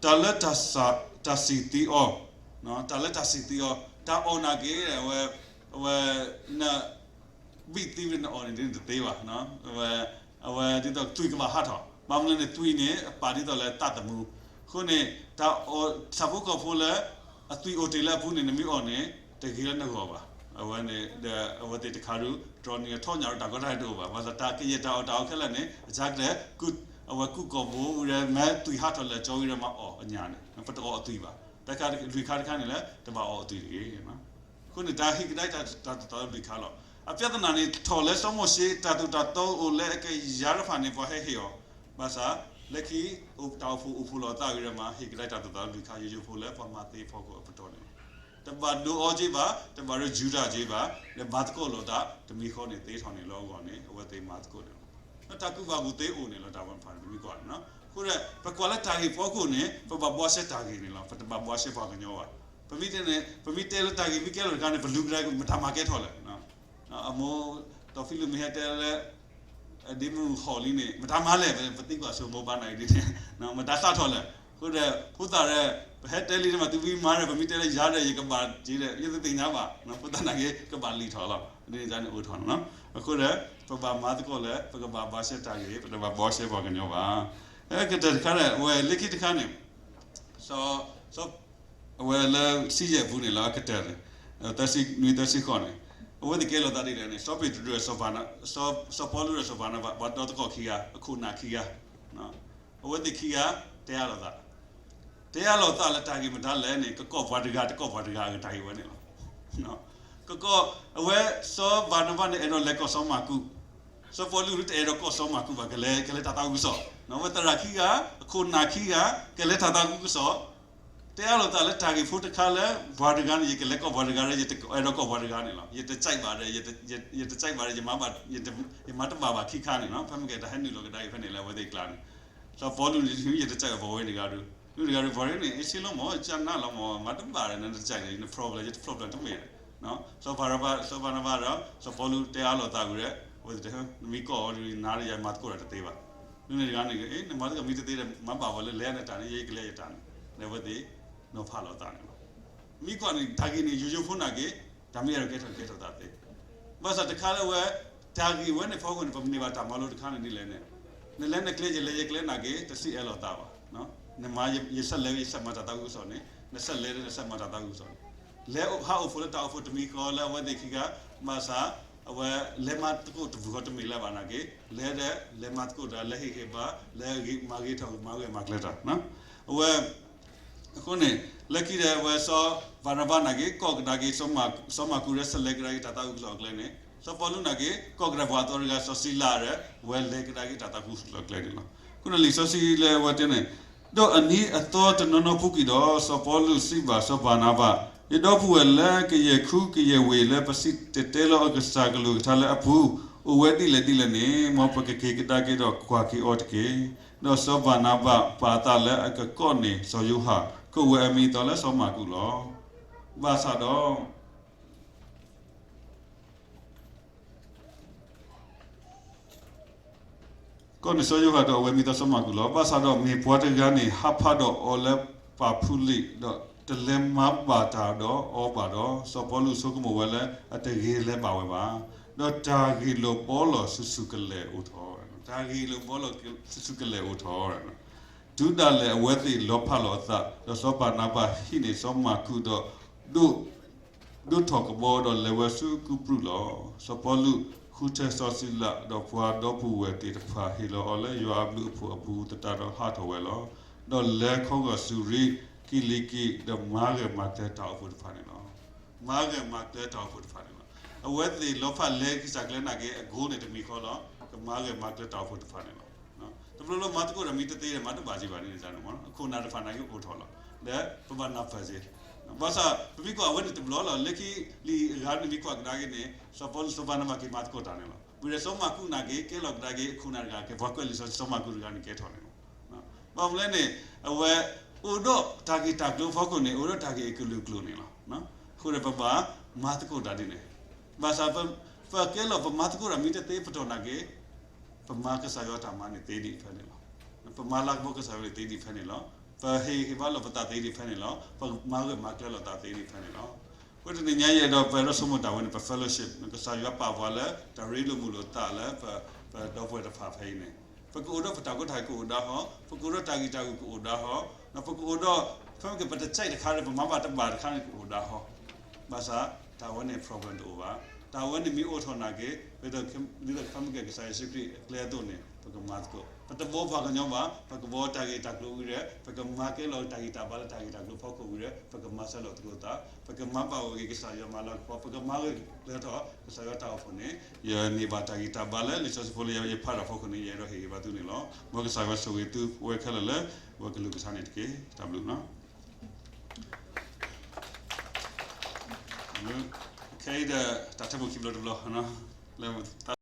တၢ်လၢတၢ်စး တၢ်စံၣ်သံအီၤ, တၢ်လၢတၢ်စံၣ်သံအီၤ တၢ်အီၣ်နာ်က့ၤ အဝဲ အဝဲ န ဘံၣ်သံဝဲနအီၣ်န့ၣ်ဒ်န့ၣ်တသ့ဘၣ်. အဝဲ အဝဲဒ်သိးသွံၣ်ကဘၣ်ဟးထီၣ်, ဘၣ်မနုၤန့ၣ် သွံၣ်န့ၣ် အပာ်ဒ်သိးလၢသးသမူ, အဃိန့ၣ် တၢ်အီၣ်ဆၣ်ဖိကီၢ်ဖိလၢ အသွံၣ်အိၣ်တ့ၢ်လၢအပူၤန့ၣ် နမ့ၢ်အီၣ်န့ၣ် တဂ့ၤလၢနဂီၢ်ဘၣ်. အဝဲန့ၣ်ဒီး အဝဲသ့ၣ်တခါဒုး တြီနံၤအထီၣ်ညၣ်ဒီးတၢ်ကီတၢ်ခဲတအိၣ်ဘၣ်. ဘၣ်ဆၣ်တၢ်ကယဲၢ်တၢ်အီၣ်တၢ်အီခဲလၢာ်န့ၣ် အစှၤကတၢၢ် အဝဲကူၣ်ကီၢ်ဘိဝံၤဒီး မ့ၢ်သွံၣ်ဟးထီၣ်လၢာ်ကၠီဝံၤဒီးမၤအီၣ်အညၣ်န့ၣ် ပတအီၣ်အသွံၣ်ဘၣ်. တၢ်ခါလွံၢ်ခါတခါန့ၣ်လၢ တဘၣ်အီၣ်အသွံၣ်တဂ့ၤ. အဃိန့ၣ် တၢ်ဟ့ၣ်ကဒါတၢ်သိၣ်တၢ်သီလွံၢ်ခါလီၤ. အပြဿနာန့ၣ် ထီၣ်လၢစီၤမိၤၡ့ တၢ်သိၣ်တၢ်သီအိၣ်လၢအကယၤတဖၣ်န့ၣ် ပှၤဟဲဟ့ၣ်အီၤ, ဘၣ်ဆၣ် လၢခံ တၢ်အိၣ်ဖှိၣ်အိၣ်ဖှိၣ်လိာ်သးဝံၤဒီးမၤဟ့ၣ်ကဒါတၢ်သိၣ်တၢ်သီလွံၢ်ခါ ယိယိဖိလၢပှၤမၤသ့အဖီခိၣ်အပတီၢ်န့ၣ်လီၤ. တဘၣ်ဒိးအီၤက့ဘၣ်, တဘၣ်ဒိးယူဒၤက့ဘၣ်, ဒီးမၤသကိးလိာ်သး တမံၤဃီန့ၣ်သ့ထီၣ်န့ၣ်လီၤအဂီၢ်န့ၣ် အဝဲသ့ၣ်မၤသကိးန့ၣ်လီၤ. တၢ်ကူၣ်ဘၣ်ကူၣ်သ့အိၣ်န့ၣ်လီၤ တၢ်ဝဲတဖၣ်န့ၣ် ပမ့ၢ်ကွၢ်န့ၣ်လီၤ. အဃိဒီး ပကွၢ်လၢတၢ်ဂ့ၢ်ဖီခိၣ်န့ၣ် ပဘၣ်ဘှါရှဲတၢ်ဂ့ၢ်န့ၣ်လီၤ. ပတဘၣ်ဘှါရှဲပှၤကညီဘၣ်. ပမ့ၢ်တဲန့ၣ် ပမ့ၢ်တဲလၢတၢ်ဂ့ၢ်မ့ၢ်ကဲလီၤတခါန့ၣ် ပလူၤကဒါ မတၤမၤကဲထီၣ်လဲၣ်. အမိၢ် ဒီးဖံလူးမ့ၢ်ဟဲတဲလၢ ဒ့မုၣ်ဟီၣ်လံန့ၣ် မတၤမၤလဲၣ်, ပသံကွၢ်ဆိမိၢ်ပၢ်နာ်က့ဒ်န့ၣ် မတၤစးထီၣ်လဲၣ်. အဃိဒီး ဖိသၣ်ဒီး ပဟဲတဲလံန့ၣ်မး သုမ့ၢ်မၤဒီး ပမ့ၢ်တဲလၢယၤဒီး ယကဘၣ်က့ဒီး ယတသ့ၣ်ညါဘၣ်. ဖိသၣ်နာ်က့ ကဘၣ်လံာ်ထီၣ်လီၤ. ဒ်န့ၣ်န့ၣ်အိၣ်ထီၣ်န့ၣ်လီၤ. အဃိဒီး ပဘၣ်မၤသကိးလၢ ပကဘၣ်ဘှါရှဲတၢ်ဂ့ၢ်, ပတဘၣ်ဘှါရှဲပှၤကညီဘၣ်. ကတၢၢ်တခါဒီး အဝဲလၢခံတခါန့ၣ် စီၤ အဝဲလၢဆံယဲၢ်ပူၤန့ၣ်လီၤ ကတၢၢ်န့ၣ် သၢဆံနွံသၢဆံဃိးန့ၣ် အဝဲသ့ၣ်ကဲလိာ်သးဒ်လဲၣ်န့ၣ် စီၤပ့းတရူးဒီး စီၤပီလူးဒီးစီၤဘၤနဘၤ ပှၤဒီသကိးခံဂၤ အခိၣ်နၢ်ခံဂၤ အဝဲသ့ၣ်ခံဂၤ တဲအါလိာ်သး တဲအါလိာ်သးလၢတၢ်ဂ့ၢ်မတၤလဲၣ်န့ၣ် ကကိးပှၤတဂၤ တကိးပှၤတဂၤအတၢ်ဂ့ၢ်ဝဲန့ၣ်လီၤ. ကကိး အဝဲစီၤဘၤနဘၤန့ၣ် အဲၣ်ဒိးလဲၤကိးစီၤမၢ်ကူး စီၤပီလူးတအဲၣ်ဒိးကိးစီၤမၢ်ကူးဘၣ်, ကလဲၤ ကလဲၤတၢ်သးခုကစီၣ်, အဝဲသရၣ်ခံဂၤ, အခိၣ်နၢ်ခံဂၤ, ကလဲၤတၢ်သးခုကစီၣ်, တဲအၢၣ်လီၤသးလၢတၢ်ဂ့ၢ်ဖိတခါလၢ ပှၤတဂၤန့ၣ် ယကလဲၤကိးပှၤတဂၤဒီး ယတအဲၣ်ဒိးကိးပှၤတဂၤန့ၣ်လီၤ. ယတကြိုက်ဘၣ်ဒီး ယတကြိုက်ဘၣ်ဒီး ယမၤဘၣ်, ယမၤတဘၣ်ဘၣ်ခံခါန့ၣ်လီၤ. ဖဲမ့ၢ်ကဲတၢ်ဟဲနုာ်လီၤကဒါက့ၤဖဲန့ၣ်လၢအဝဲသ့ၣ်အကျါန့ၣ်, စီၤပီလူးန့ၣ် ယတကြိုက်ဘၣ်ပှၤဝဲတဂၤဒီး, ဒုးတဂၤဒီး ပှၤန့ၣ် အ့ၣ် ဆ့လိမိၣ် ကနၣ်လီၤမၢ် မၤတဘၣ်ဒီး နတကြိုက်န့ၣ် န problem ယတ problem တမ့ၢ်ဒီး စီၤဘၤနဘါ, စီၤဘၤနဘါဒီး စီၤပီလူးတဲအၢၣ်လီၤသးဝံၤဒီး အဝဲသ့ၣ်တဲ နမ့ၢ်ကိးအီၤဒီး နၤဒီးယၤမၤသကိးတၢ်တသ့ဘၣ်. ဒ်န့ၣ်တဂၤန့ၣ် အ့ၣ် နမၤသကိးမ့ၢ်တသ့ဒီး မၤဘၣ်ဝဲလၢလဲၤနတၢ်န့ၣ် ယကလဲၤယတၢ်န့ၣ် ဒီးအဝဲသ့ၣ် နီၤဖးလီၤသးန့ၣ်လီၤ. မ့ၢ်ကွၢ်န့ၣ် တၢ်ဂ့ၢ်န့ၣ် ယိယိဖိနာ်က့ တၢ်မ့ၢ်အဲၣ်ဒိးကဲထီၣ်ကဲထီၣ်သးသ့. ဘၣ်ဆၣ်တခါလၢဝဲ တၢ်ဂ့ၢ်ဝဲန့ၣ်ဖီခိၣ်န့ၣ် ပမ့ၢ်န့ၢ်ဘၣ်တၢ်မၤလိတခါန့ၣ်ဒ်လဲၣ်န့ၣ်, နလဲၤနကျဲ ယလဲၤယကျဲနာ်က့ တစံးအဲၣ်လီၤသးဘၣ်. နမၤ ယဆၢလဲၤ ယဆၢမၤတၢ်သးခုကစီၣ်န့ၣ် နဆၢလဲၤဒီးနဆၢမၤတၢ်သးခုကစီၣ်န့ၣ်, လဲၤဟးအိၣ်ဖှိၣ်လၢတၢ်အိၣ်ဖှိၣ်တမံၤဃီလၢအဝဲသ့ၣ်ခံဂၤ, ဘၣ်ဆၣ် အဝဲလဲၤမၤသကိးတပူၤဃီတမ့ၢ်လၢၤဘၣ်နာ်က့, လဲၤဒီး လဲၤမၤသကိးတၢ် လဲၤဟ့ၣ်ဂံၢ်ဘါ လဲၤမၤဂ့ၤထီၣ်မၤဂ့ၤမၤကျဲတၢ် အဝဲ အဃိန့ၣ် လၢခံဒီးအဝဲစီၤဘၤနဘါနာ်က့ ကိးကဒါက့ၤ စီၤမၢ်ကူးဒီး ဆၢလဲၤကဒါက့ၤတၢ်သးခုကစီၣ်အကျဲန့ၣ်, စီၤပီလူးနာ်က့ ကိးကဒါပှၤအသီတဂၤ စီၤစံလၤဒီး အဝဲလဲၤကဒါက့ၤတၢ်သးခုကစီၣ်အကျဲန့ၣ်လီၤ. အဃိန့ၣ်လံာ်စီဆှံလၢအဝဲတဲန့ၣ်, ဒီးအနံၤအသီတနီၤနီၤပူၤကွံာ်ဒီး စီၤပီလူးစံးဘၣ်စီၤဘၤနဘါ, ယဒီပုၢ်ဝဲၢ်လၢကယဲၢ်ခူကယဲၢ်ဝ့ၢ်လၢပစံၣ်တဲၤတဲလီၤအကစၢ်ကလုၢ်ကထါလၢအပူၤ, အိၣ်ဝဲဒ်လဲၣ်ဒ်လဲၣ်န့ၣ် မ်ပကက့ၤကဒါက့ၤဒီးကွၢ်က့ၤအီၤတက့ၢ်. ဒီးစီၤဘၤနဘါပာ်အသးလၢအကကိးန့ၢ်စီၤယိၤဟၣ်, ကိးဝဲအမံၤအသီလၢစီၤမၢ်ကူးလီၤ. ဘၣ်ဆၣ်ဒီး ကိးန့ၢ်စီၤယိၤဟၣ်ဒီးအဝဲမံၤအသီစီၤမၢ်ကူးလီၤ. ဘၣ်ဆၣ်ဒီးမ့ၢ်ပှၤတဂၤန့ၣ် ဟးဖးဒီးအီၤလၢပာ်ဖူလံာ်, ဒီးတလဲၤမၤဘၣ်တၢ်ဒီးအီၤဘၣ်ဒီး, စီၤပီလူးဆိကမိၣ်ဝဲလၢအတဂ့ၤလဲၤဘၣ်ဝဲဘၣ်. ဒီးတၢ်ဂ့ၢ်လိာ်ဘှီလီၤဆူၣ်ဆူၣ်ကလဲာ်အိၣ်ထီၣ်, တၢ်ဂ့ၢ်လိာ်ဘှီလီၤဆူၣ်ဆူၣ်ကလဲာ်အိၣ်ထီၣ် တုၤဒၣ်လဲာ်အဝဲသ့ၣ်လီၤဖးလီၤအသး, ဒီးစီၤဘၤနဘါဟံးန့ၢ်စီၤမၢ်ကူးဒီး ဒိးထီၣ်ကဘီဒီးလဲၤဝဲဆူကူပရူးလီၤ. စီၤပီလူးဃုထၢစီၤစံလၤ, ဒီးပှၤဒီပုၢ်ဝဲၢ်သ့ၣ်တဖၣ်ဟ့ၣ်လီၤအီၤလၢယွၤအဘျုးအဖှိၣ်အပူၤသတးဒီးဟးထီၣ်ဝဲလီၤ. ဒီးလဲၤခီဂာ်စူၤရံ, ကံလံၤကံး, ဒီးမၤဂၢၢ်မၤကျၢၤတၢ်အိၣ်ဖှိၣ်တဖၣ်န့ၣ်လီၤ. မၤဂၢၢ်မၤကျၢၤတၢ်အိၣ်ဖှိၣ်တဖၣ်န့ၣ်လီၤ. အဝဲသ့ၣ်လီၤဖးလဲၤကစၢ်ကျဲနာ်က့ အဂိၢ်န့ၣ်တမံၤဃီလီၤ. ကမၤဂၢၢ်မၤကျၢၤတၢ်အိၣ်ဖှိၣ်တဖၣ်န့ၣ်လီၤ. တဘျီလၢမၤသကိးဒီးမ့ၢ်တသ့ဒီး မၤတဘၣ်က့ၤဘၣ်န့ၣ်န့ၣ် အခိၣ်နၢ်တဖၣ်နာ်က့အိၣ်ထီၣ်လီၤ. ဒီးပဘၣ်နၢ်ပၢၢ်က့ၤ, ဘၣ်ဆၣ်ပမ့ၢ်ကွၢ်အဝဲန့ၣ်တဘျီလီၤ. လၢခံလံာ်အဂၤန့ၣ်မ့ၢ်ကွၢ်ကဒါက့ၤန့ၣ် စီၤပီလူးစီၤဘၤနဘါက့ၤမၤသကိးတၢ်န့ၣ်လီၤ. ဝံၤဒီးစီၤမၢ်ကူးနာ်က့ ကဲလီၤကဒါက့ၤအခိၣ်နၢ်တဂၤက့ၤ ပှၤကွဲးလံာ်စီဆှံ စီၤမၢ်ကူးတဂၤန့ၣ်ကဲထီၣ်န့ၣ်လီၤ. ဘၣ်မနုၤလဲၣ်န့ၣ် အဝဲအိၣ်ဒီးတၢ်ဂ့ၢ်တၢ်ကျိၤအဖီခိၣ်န့ၣ် အိၣ်ဒီးတၢ်ဂ့ၢ်အကလုာ်ကလုာ်န့ၣ်လီၤ. အဃိဒီးပဘၣ်မၤသကိးတၢ်ဒ်န့ၣ်, ဘၣ်ဆၣ် ပကဲလီၤပမၤသကိးတၢ်မ့ၢ်တသ့ပတီၢ်နာ်က့ ပမၤကစၢ်ယွၤတၢ်မၤန့ၣ်သ့ဒံးဖဲန့ၣ်လီၤ. ပမၤလၤကပီၤကစၢ်ယွၤန့ၣ်သ့ဒံးဖဲန့ၣ်လီၤ. ပဟ့ၣ်ဂံၢ်ဘါလိာ်ပသးသ့ဒံးဖဲန့ၣ်လီၤ. ပမၤဂၢၢ်မၤကျၢၤလိာ်သးသ့ဒံးဖဲန့ၣ်လီၤ. အဃိတနံၤညါအံၤဒီး ပအဲၣ်ဒိးဆိကမိၣ်တၢ်ဝဲန့ၣ် ပ fellowship ကစၢ်ယွၤပာ်ပှၤလၢတၢ်ရ့လိာ်မုာ်လိာ်သးလၢ ပဒီပုၢ်ဝဲၢ်တဖၣ်ဖဲအံၤန့ၣ် ပကအိၣ်ဒီးပတၢ်ကီတၢ်ခဲကအိၣ်ဒါဟီ, ပကအိၣ်ဒီးတၢ်ဂံၢ်တၢ်ဂုာ်ကအိၣ်ဒါဟီ, ဒီးပကအိၣ်ဒီး ဖဲမ့ၢ်ကဲပတစဲးတခါဒီး ပမၤဘၣ်တဘၣ်တခါန့ၣ်ကအိၣ်ဒါဟီ, ဘၣ်ဆၣ်တၢ်ဝဲန့ၣ် problem တအိၣ်ဘၣ်. တၢ်ဝဲန့ၣ်မ့ၢ်အိၣ်ထီၣ်နာ်က့ ဒ်သိးဖဲမ့ၢ်ကဲကစၢ်ယ့ၣ်ၡူးခရံာ်အကျဲအသိးန့ၣ် ပကမၤသကိး, ပတဘှီပှၤကညီဘၣ်, ပကဘှီတၢ်ဂ့ၢ်တၢ်ကျိၤဝံၤဒီး ပကမၤကဲလီၤတၢ်ဂံၢ်တၢ်ဘါလၢတၢ်ဂ့ၢ်တၢ်ကျိၤဖီခိၣ်ဝံၤဒီး ပကမၤဆဲးလီၤသကိးသး, ပကမၤဘၣ်ဝဲက့ၤကစၢ်ယွၤမၤလၤကပီၤ, ပကမၤဂၢၢ်ကျၢၤထီၣ်ကစၢ်ယွၤတၢ်အိၣ်ဖှိၣ်န့ၣ် ယန့ၢ်ဘၣ်တၢ်ဂံၢ်တၢ်ဘါလၢလံာ်စီဆှံဖိလၢယဖးတၢ်ဖီခိၣ်န့ၣ် ယအဲၣ်ဒိးဟ့ၣ်ဂံၢ်ဘါသုန့ၣ်လီၤ. မ်ကစၢ်ယွၤဆိၣ်ဂ့ၤသုဝဲခဲလၢာ်လၢ ဝဲကလုၢ်ကထါန့ၣ်တက့ၢ်. တၢ်ဘျုးလီၤ. ခဲအံၤဒီး တၢ်ထၢဖှိၣ်ခံဘျီတဘျီ လၢ